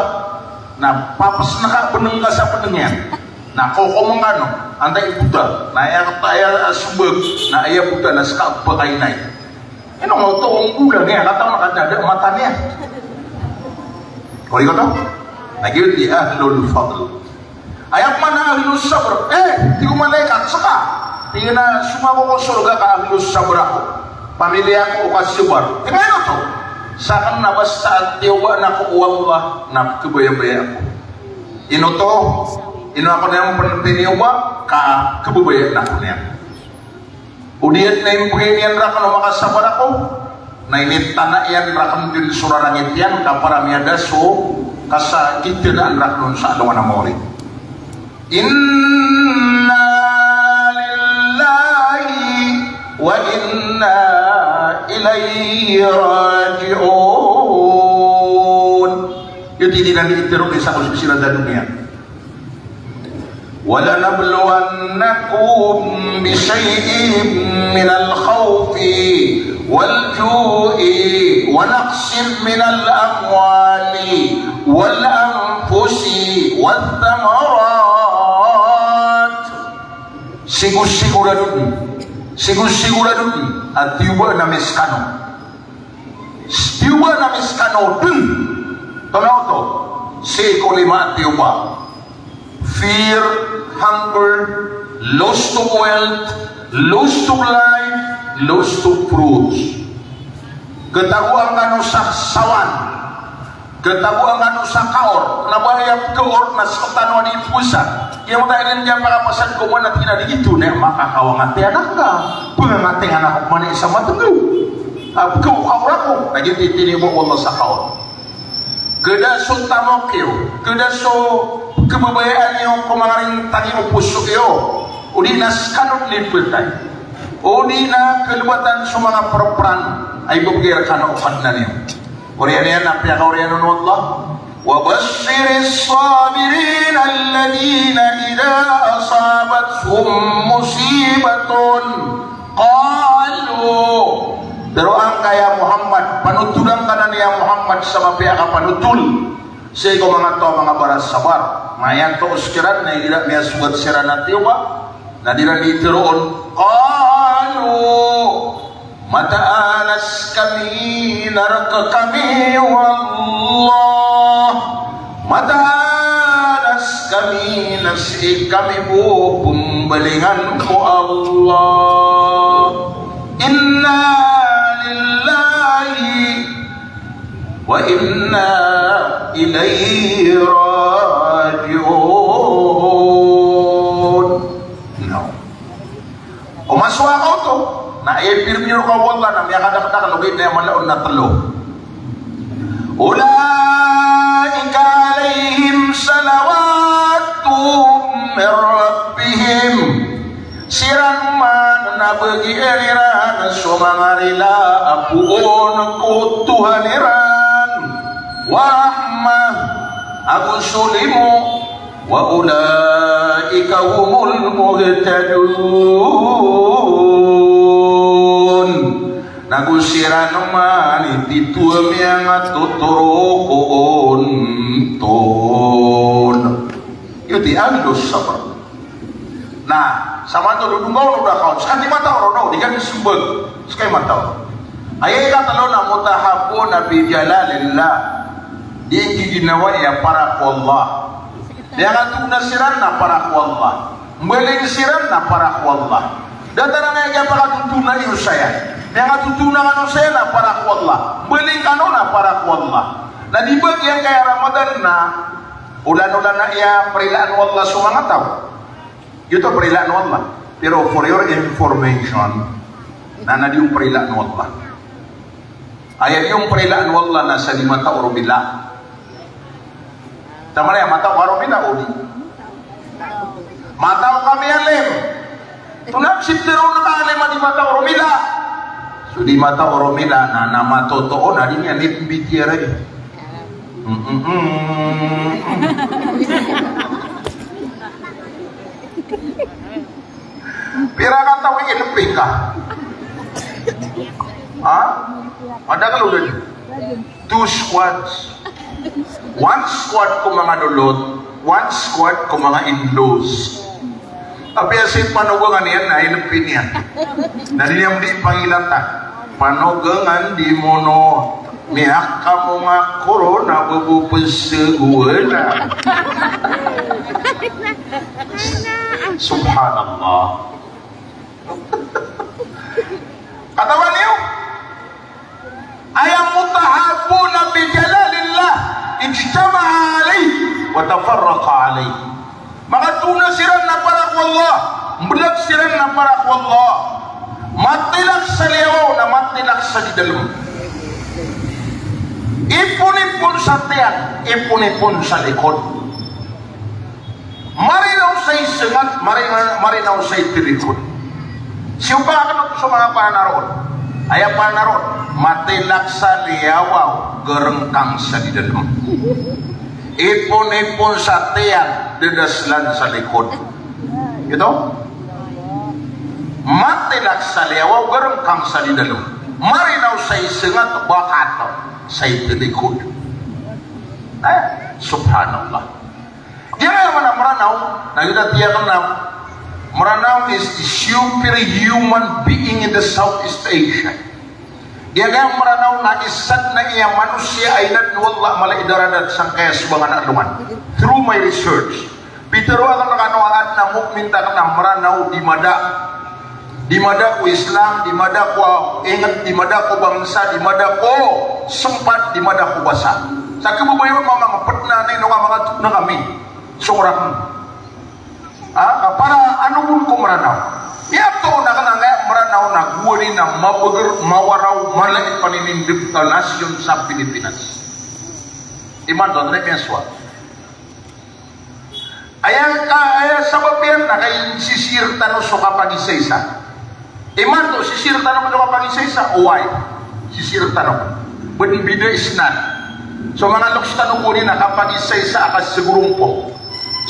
na papsn ka, bnng ka sa bnng iyan. Na kokomn ka no, antaa i bota. Na aya, aya sombag, na aya bota na ska a bakainay. Ino nga oto, onggolang iyan, kataw na kadada mata niyan. Korek oto? Na giyoto i ahlul fadl. Aya pman a ahlus sabr, eh, tig o malaikat, ska. Tig iyan a somako ko sorga ka ahlus sabr ako. Pamiliya ko o kasabar. Tig iyan oto. Sakn na basta a tiyobaan ako o Allah na pkhabayabaya ako. Ino oto, ino ako niyan pn tiniyoba, ka khababayaan ako niyan. O di na impgay niyan rakn o makasabar ako, na initana iyan rakn dn so rarangit iyan ka para miyada so kasakitanaan rakn on sa alongan a mawri. Inna lillahi wa inna ilayhi raji'un. Giyoto i di nan itero i sa ko sisira da doniya. ولنبلونكم بشيء من الخوف والجوع ونقص من الأموال والأنفس والثمرات. Sigo-sigorado dn, sigo-sigorado dn a tiyobaan ami skano. Tiyobaan ami skano dn. Antonaa oto? Sii ko lima a tiyoba. Fear, hunger, loss of wealth, loss of life, loss of fruits. Khatagoan kano sa sawan. Khatagoan kano sa kaor. Kna ba aya kaor na sktano a di phosa. Aya mataan iyan a pakapasad ko man a tig iyan a di gioto na makakaw a ngati anan ka. Pngangatingan ako man i isa matnggaw. A pkaw kaor ako. Na giyoto i tiniyoba o Allah sa kaor. Khada so tamok iyo, khada so khababayaan iyo ko manga rintang o poso iyo, odi na skano dn i phatay, odi na kalbatan so manga prapran a ibabgay rkano o Kadnan iyo. Oriyan iyan a piyakaoriyan on o Allah, "Wa bashshiris sabirin alladhina idha asabathum musibatun qalu." Tharoang ka ya Muhammad, panotolan ka nan ya Muhammad sa mapiya a kapanotol sii ko manga taw a manga barasabar. Na aya anto oskiran na igira miyasogat siran a tiyoba, na di ran di tharoon, qalu, mataan a skami na rk kami o Allah. Mataan a skami na sii kami bo pmbalingan ko Allah. Inna lillahi wa inna ilayhi raji'un. No. O masowa ka oto, na ipirmi rka o Allah na miyakadakdakl ogaid na aya mala on na tlo. Ulaika alayhim salawatun min rabbihim. Siran man na bagian iran so manga rila a poon ko Tuhan iran. Wa rahmah, ago so limo. Wa ulaika humul muhtadun. Nago siran man i tito a miyangatotoro ko onton. Iyo ti ahlus sabr. Na, sa manto do donggaw o da kaon, sa di mataw ron o, di ka di sembag, sa kay mataw. Aya ikatlo na mutahabbuna fi jalalillah. Di inggiginawa iya para ko Allah. Miyangatona siran na para ko Allah. Mbaling siran na para ko Allah. Datar a aya kiyapakatotona iyo saya. Miyangatotona kano saya na para ko Allah. Mbaling kano na para ko Allah. Na di ba giyangkaya Ramadan na olan-olan a aya prilaan o Allah so manga taw. Giyoto prilaan o Allah. Pero for your information, na na di on prilaan o Allah. Aya di on prilaan o Allah na sa di mataw ron bila. Taman aya mataw ka ron bila o di. Mataw kami alim. Tonaa sii tero na ka alim a di mataw ron bila. So di mataw ron bila na, na matotoo na di niyan i mbitiyarai. Mm, mm, mm. Pira ka taw i inpi ka? Ha? Madakl o da dn? Two squads. One squad ko manga lolot, one squad ko manga in-laws. Apiya sii panogangan iyan na inpi niyan. Na di niyan di pangilatan. Panogangan di mono. Miyakamonga korona bebo pesegwala. Subhanallah. Katawan iyo? Aya mutahabbuna fi jalalillah, ijtama'a alayhi wa tafarraqa alayhi. Makatona siran na para ko Allah, mbelag siran na para ko Allah. Matilak sa liyawaw na matilak sa di dalem. Ipon-ipon sa tiyan, ipon-ipon sa likod. Marinaw sa isengat, marinaw, marinaw sa itelikod. Siyopa ka kano so manga panaroon. Aya panaroon, matilak sa liyawaw, gerengkang sa di dalem. Ipon-ipon sa tiyan, dedeslan sa likod. Giyoto? Matilak sa liyawaw, gerengkang sa di dalem. Marinaw sa isengat, bakat sa itelikod. Eh, subhanallah. Giyangkaya mana Meranaw, na giyoto a tiyak na Meranaw is the superhuman being in the Southeast Asia. Giyangkaya Meranaw na isa dn a aya manosiya a inadn o Allah a mala i daradat sangkaya sobangan a alongan. Through my research, pitharo akn rkano a adn a mu'min takn a Meranaw di mada Di mada ko Islam, di mada ko inget, di mada ko bangsa, di mada ko sempat, di mada ko basa. Sa kebebaya on mambo a petna na ino ka manga tona kami. Songora kami. Ah, para ano on ko Meranaw. Miyatoon akn angkaya Meranaw na gowani na mabeger, mawaraw, mala i paninindeg a nasyon sa Pilipinas. Imanto, Andres Mensua. Aya ka, aya sabap iyan na kay sisir tano so kapagisaisa. Imanto, sisir tano so kapagisaisa, oway. Sisir tano. Bn bida isnan. So manga loks tano ko ini na kapagisaisa a kasegorompo.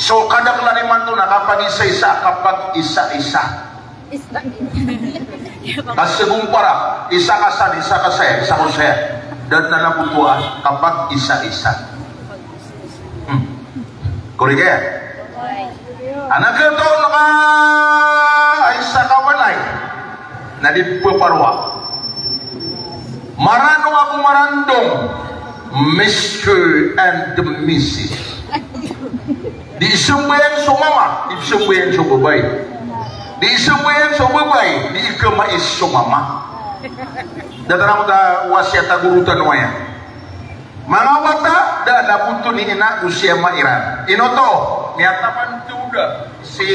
So kadaklan imanto na kapagisaisa a kapag-isa-isa. Kasegompara, isa ka san, isa ka saya, isa ko saya. Da dn a laboto a kapag-isa-isa. Hmm. Korek aya? Anak ito na ka isa ka walay na di peparoa. Marano ago Marandong, Mister and Missus. Di isembayan so mama, di isembayan so babay. Di isembayan so babay, di ikamais so mama. Datar angkoto a wasiyat a goro tano aya. Manga wata, da a laboto i ina go si ama iran. Ino oto, miyataman to da si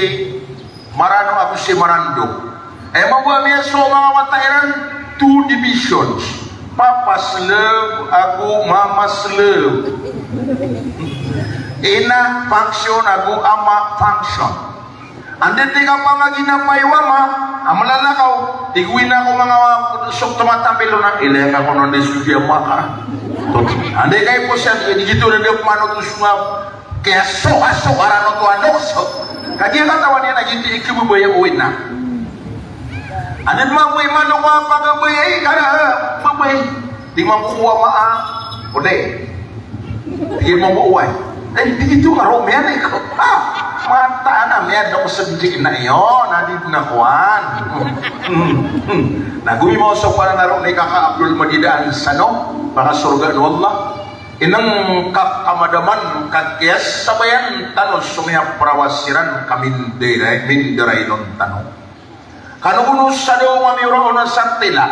Marano ago si Marandong. Aya mambo a miyasowa o manga wata iran, two divisions. Papa's love ago mama's love. Ina function ago ama function. Anda di kapamaginapay o ama a malalakaw, tig o ina ko manga wa-, sok tomatambil on a, ilay ka kono di so di ama ka. Anda i kaiposan, di gito na di pamanoto so nga, kaya soka-soka rano to ano so. Kagiya katawan iyan a gito i kebebaya o ina. Anan mambo i mano ko a pagabaya i kara babay. Di mambo ko a maa. O di. Di mambo ko a. Ay, di ito nga ro miyan ko. Ah, mataan a miyan ko sa di na iyo. Na di na kowan. Na gomimaw so pananaro ni Kaka Abdul Majid Ansano. Pakasorga no Allah. Ineng ka kamadaman ka kiyasabayan tano so miyaprawas iran ka mindiray, mindiraylon tano. Kano gono sa daw a miyoraon a satila,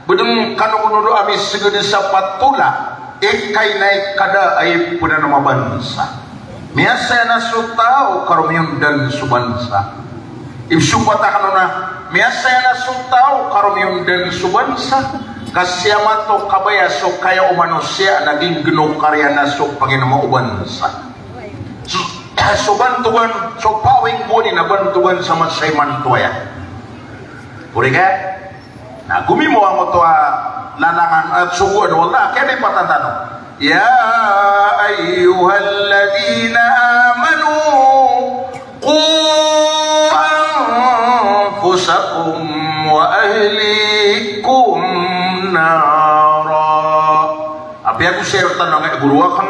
bedeng kano gono do a miseged sa patola, ikay na ikada ay penan a mabansa. Miyasaya na so taw ka romiyondan so bansa. Ibsopat a kano na, miyasaya na so taw ka romiyondan so bansa. Ka siyamato kabaya so kaya o manosiya na ginggeno kariya na so panginema o bansa. So, so bantogan, so pawing boni na bantogan sa masay mantoya. Puri ka? Na gomimaw angkoto a lalangan, eh, sogoan o Allah, kaya di patantano. Ya ayyuhalladhina amanu, qu anfusakum wa ahlikum nara. Apiya go sir tano nga goro aken,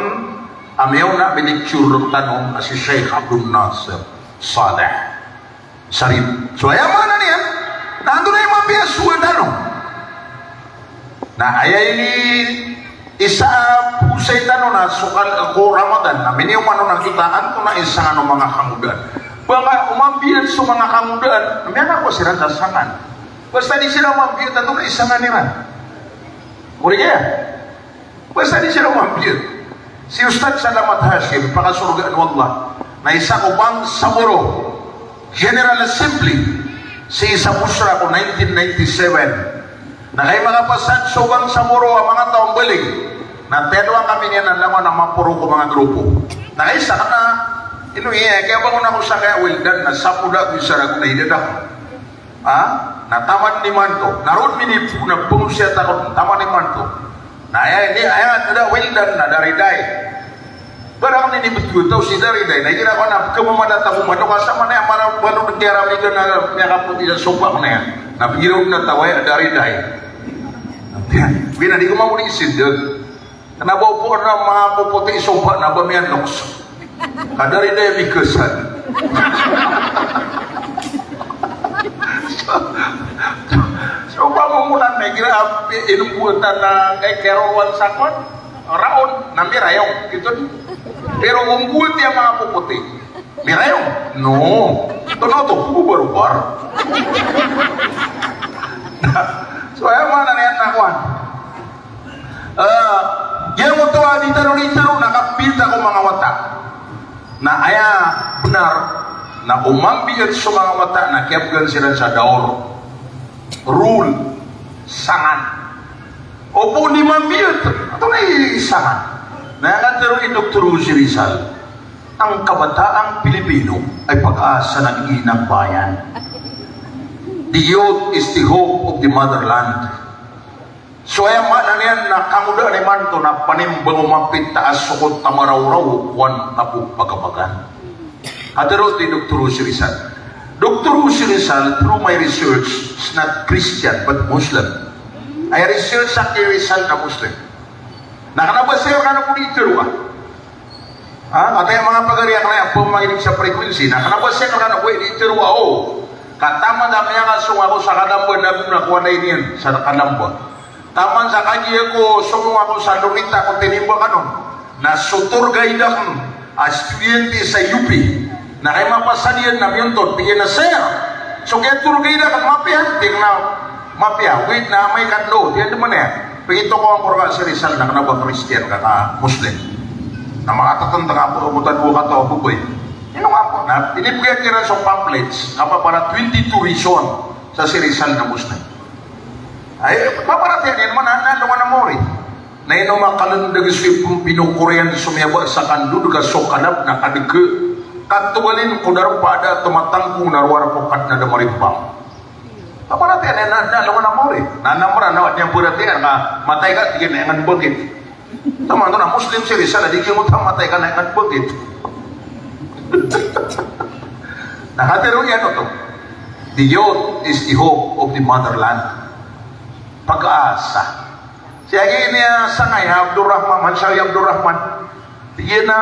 a miyaona a binicture rektano a si Sheikh Abdul Nasir Saleh Sharif. So aya maana niyan na antonaa i mambiya so sogoan tano. Na aya ini isa a posay tano na so kal-, ko Ramadan na miniyoman on a kita antonaa i sangan o manga kangodaan. Ba nga o mambiya so manga kangodaan, miyangakowa siran sa sangan. Basta di siran mambiya, antonaa i sangan iran. Puri ka? Basta di siran mambiya. Si Ustadh Salamat Hashim, pakasorga o Allah, na isa ko bangsa Moro General Assembly sii sa Busra ko nineteen ninety-seven. Na kay makapasad so bangsa Moro a manga taw a mbaling, na telo a kami niyan a langon a maporo ko manga grupo. Na kay isa ka na, ino iya, kaya bangon ako sa kaya Wildan, na sapoda ko isa rago na idada ko. Ha? Na taman imanto. Na roo minipo na pengosiyat ako, taman imanto. Na aya, ini, aya, da Wildan na Dariday. Barang ini betul taw si Dariday. Na igira ko na kemamada taw ko mano ka sa mana, mana, mano na kiyarami ka na miyakapoti sa sopak na yan. Na pengiraw na taw aya Dariday. Bina di ko mamuli isideg. Kena ba opama na manga popoti i sopak na ba miyanoks. Ka Dariday a mikesan. So, so ba mo mulan na igira a inombotan na kay keroroan sakon, raon, na mirayong, gitu. Pero ombot iya manga popoti. Mirayong? No. Tono to, bubarobar. So, aya maana niyan na kowan. Eh, giyangkoto a di tano, di tano na kapita ko manga wata. Na aya benar, na o mambiyat so manga wata na kiyabegan siran sa daor. Rule. Sangan. O bo di mambiyat, antonaa i sangan? Na aya katharo i Doktor Jose Rizal, ang kabataang Pilipino ay pag-asa ng inang bayan. The youth is the hope of the motherland. So aya maana niyan na kangodaan imanto na panimbang o mapitaas so ko tamarawraw o kowan tapo pagabagan. Katharo oto i Doktor Jose Rizal. Doktor Jose Rizal, through my research, is not Christian but Muslim. Aya research akn i Rizal na Muslim. Na kena ba saya kena bo di tero a. Ha, kataya manga pagari a kena ba makinig sa frequency. Na kena ba saya kena bo di tero a, o. Ka taman sa miyakasong ako sa Kalamba na gona ko anay niyan sa Kalamba. Taman sa kagiya ko somong ako sa Luneta ko tinimba kanon. Na so tour guide akn a estudyante sa U P. Na kay mapasad iyan na miyontod, tig iyan a, "Sir, so giya tour guide akn mapiya?" Tig iyan a, "Mapiya." "Wait, na amay ka dn." Tig iyan a, "Di man aya." Pagitokawan ko rka si Rizal na kena ba Christian ka, ka Muslim. Na makatatantang ako, o bo ta dowa kataw a babay. Ino nga po, na inibgay kiran so pamphlets, ka para twenty-two reason sa si Rizal na Muslim. Ay, paparatiyaya niyan man, na, na, alongan a mori. Na ino makalendeg so ipon pinokor iyan so miyaba sa kandod ka so kalab na kadege. Katogalin ko darpa a da tomatangkong na rowar ko Kadnan a da marimbang. Paparatiyaya niyan na, na, alongan a mori. Na, na mera na, niyan paratiyaya na matay ka, tig iyan a engan bangkit. Taman oto na Muslim si Rizal, di giyoto a matay ka na engan bangkit. Na katharo iyan oto. The youth is the hope of the motherland. Pag-asa. Sii giya sangkaya Abdul Rahman, Mansawi Abdul Rahman. Tig iyan a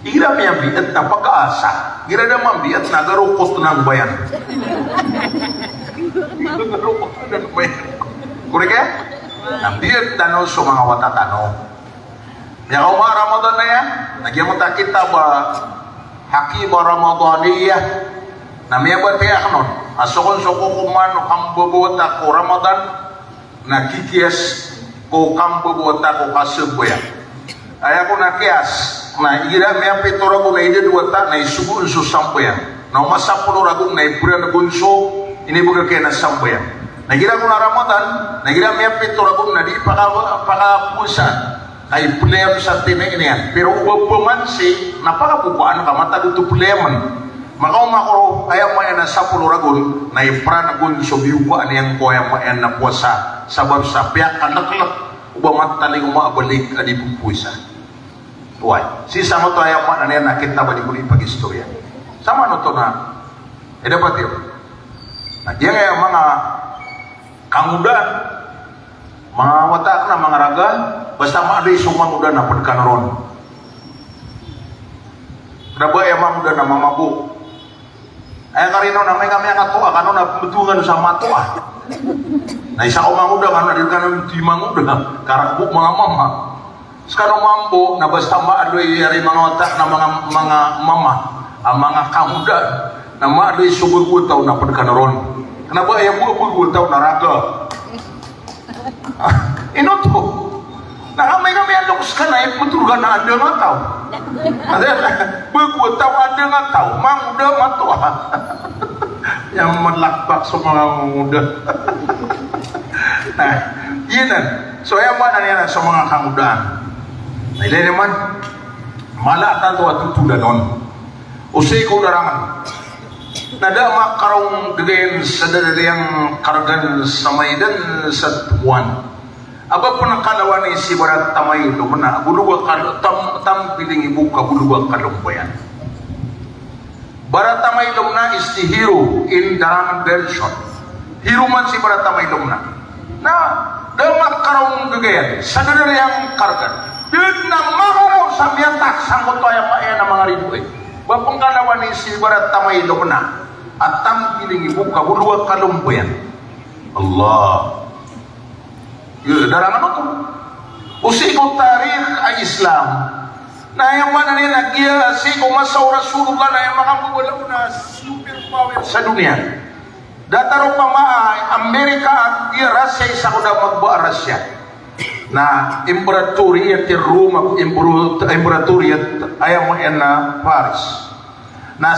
igira miyambiyat na pag-asa, igira da mambiyat na garokot na bayan. Garokot na bayan. Korek aya? Na biyat tano so manga wata tano. Miyakaoma a Ramadan na aya, na giyangkoto a kitab a Haqiba Ramadaniyah. Na miyabatiya akn on a so kon so kokoman o kambabawata ko Ramadan, na kikiyas ko kambabawata ko kasambayang. Aya kon a kiyas, na igira miyapito ragon na idad o wata na isogo on so sambayang. Na o masapolo ragon na ipranagon so inibgay kiyan a sambayang. Na igira kon a Ramadan, na igira miyapito ragon na di paka-, pakapowasa. Ka iplem sa tini iyan. Pero o ba pamansi, na pakabokaan ka matag oto plemen. Makaoma ko aya maana a sapolo ragon, na ipranagon so biyoka niyan ko aya maana a powasa. Sabap sa piyakaleklek o ba matalingoma a balik a di pphowasa. Oway. Sii sangkoto aya maana niyan na kitab a di ko di paghistoriya. Sa manoto na, e dapat iyo. Na giyangkaya manga kangodaan, manga wata akn a manga raga, basta maadn so mangoda na pd kano ron. Kna ba aya mangoda na mamago. Aya karino na amay ka miyakatoa kano na pmbthowan sa matoa. Na isa ko mangoda kano na di kano di mangoda. Karak bo manga mama. Skano mambo na basta maadn i ari manga wata na manga, manga mama, a manga kangodaan, na maadn i so bgo a taw na pd kano ron. Kna ba aya bo a bgo a taw na raga. Ino oto? Na amay ka miyalok skano i ptoro ka na adn a taw. Bgo a taw, adn a taw, mangoda, matoa. Aya malakpak so manga mangoda. Na, giyanan. So aya maana niyan na so manga kangodaan. Na ilay niyo man, mala a tanto a totolan on. O sii ko larangan. Na da a makarong gagayan sa da a dariyang kargan sa Maidan sa Tepuan. A ba pn kalawani si Barat Tamay Lomna, bolowa kal-, tam-, tampiling i boka bolowa kalombayan. Barat Tamay Lomna is the hero in Darang version. Hero man si Barat Tamay Lomna. Na, da a makarong gagayan sa da a dariyang kargan. Da dn a makarong sa miyatak sangkoto aya maana a manga ridoay. Ba pn kalawani si Barat Tamay Lomna. A tampiling i boka bolowa kalombayan. Allah. Iyo, da a larangan oto. O sii ko tarikh a Islam. Na aya maana niyan na giya sii ko masa o Rasulullah na aya makambabaloy na super power sa doniya. Datar opama a Amerika, giya Russia, isa ko da magba a Russia. Na Imperatoriyat i Roma, Impero-, Imperatoriyat, aya maana na Paris. Na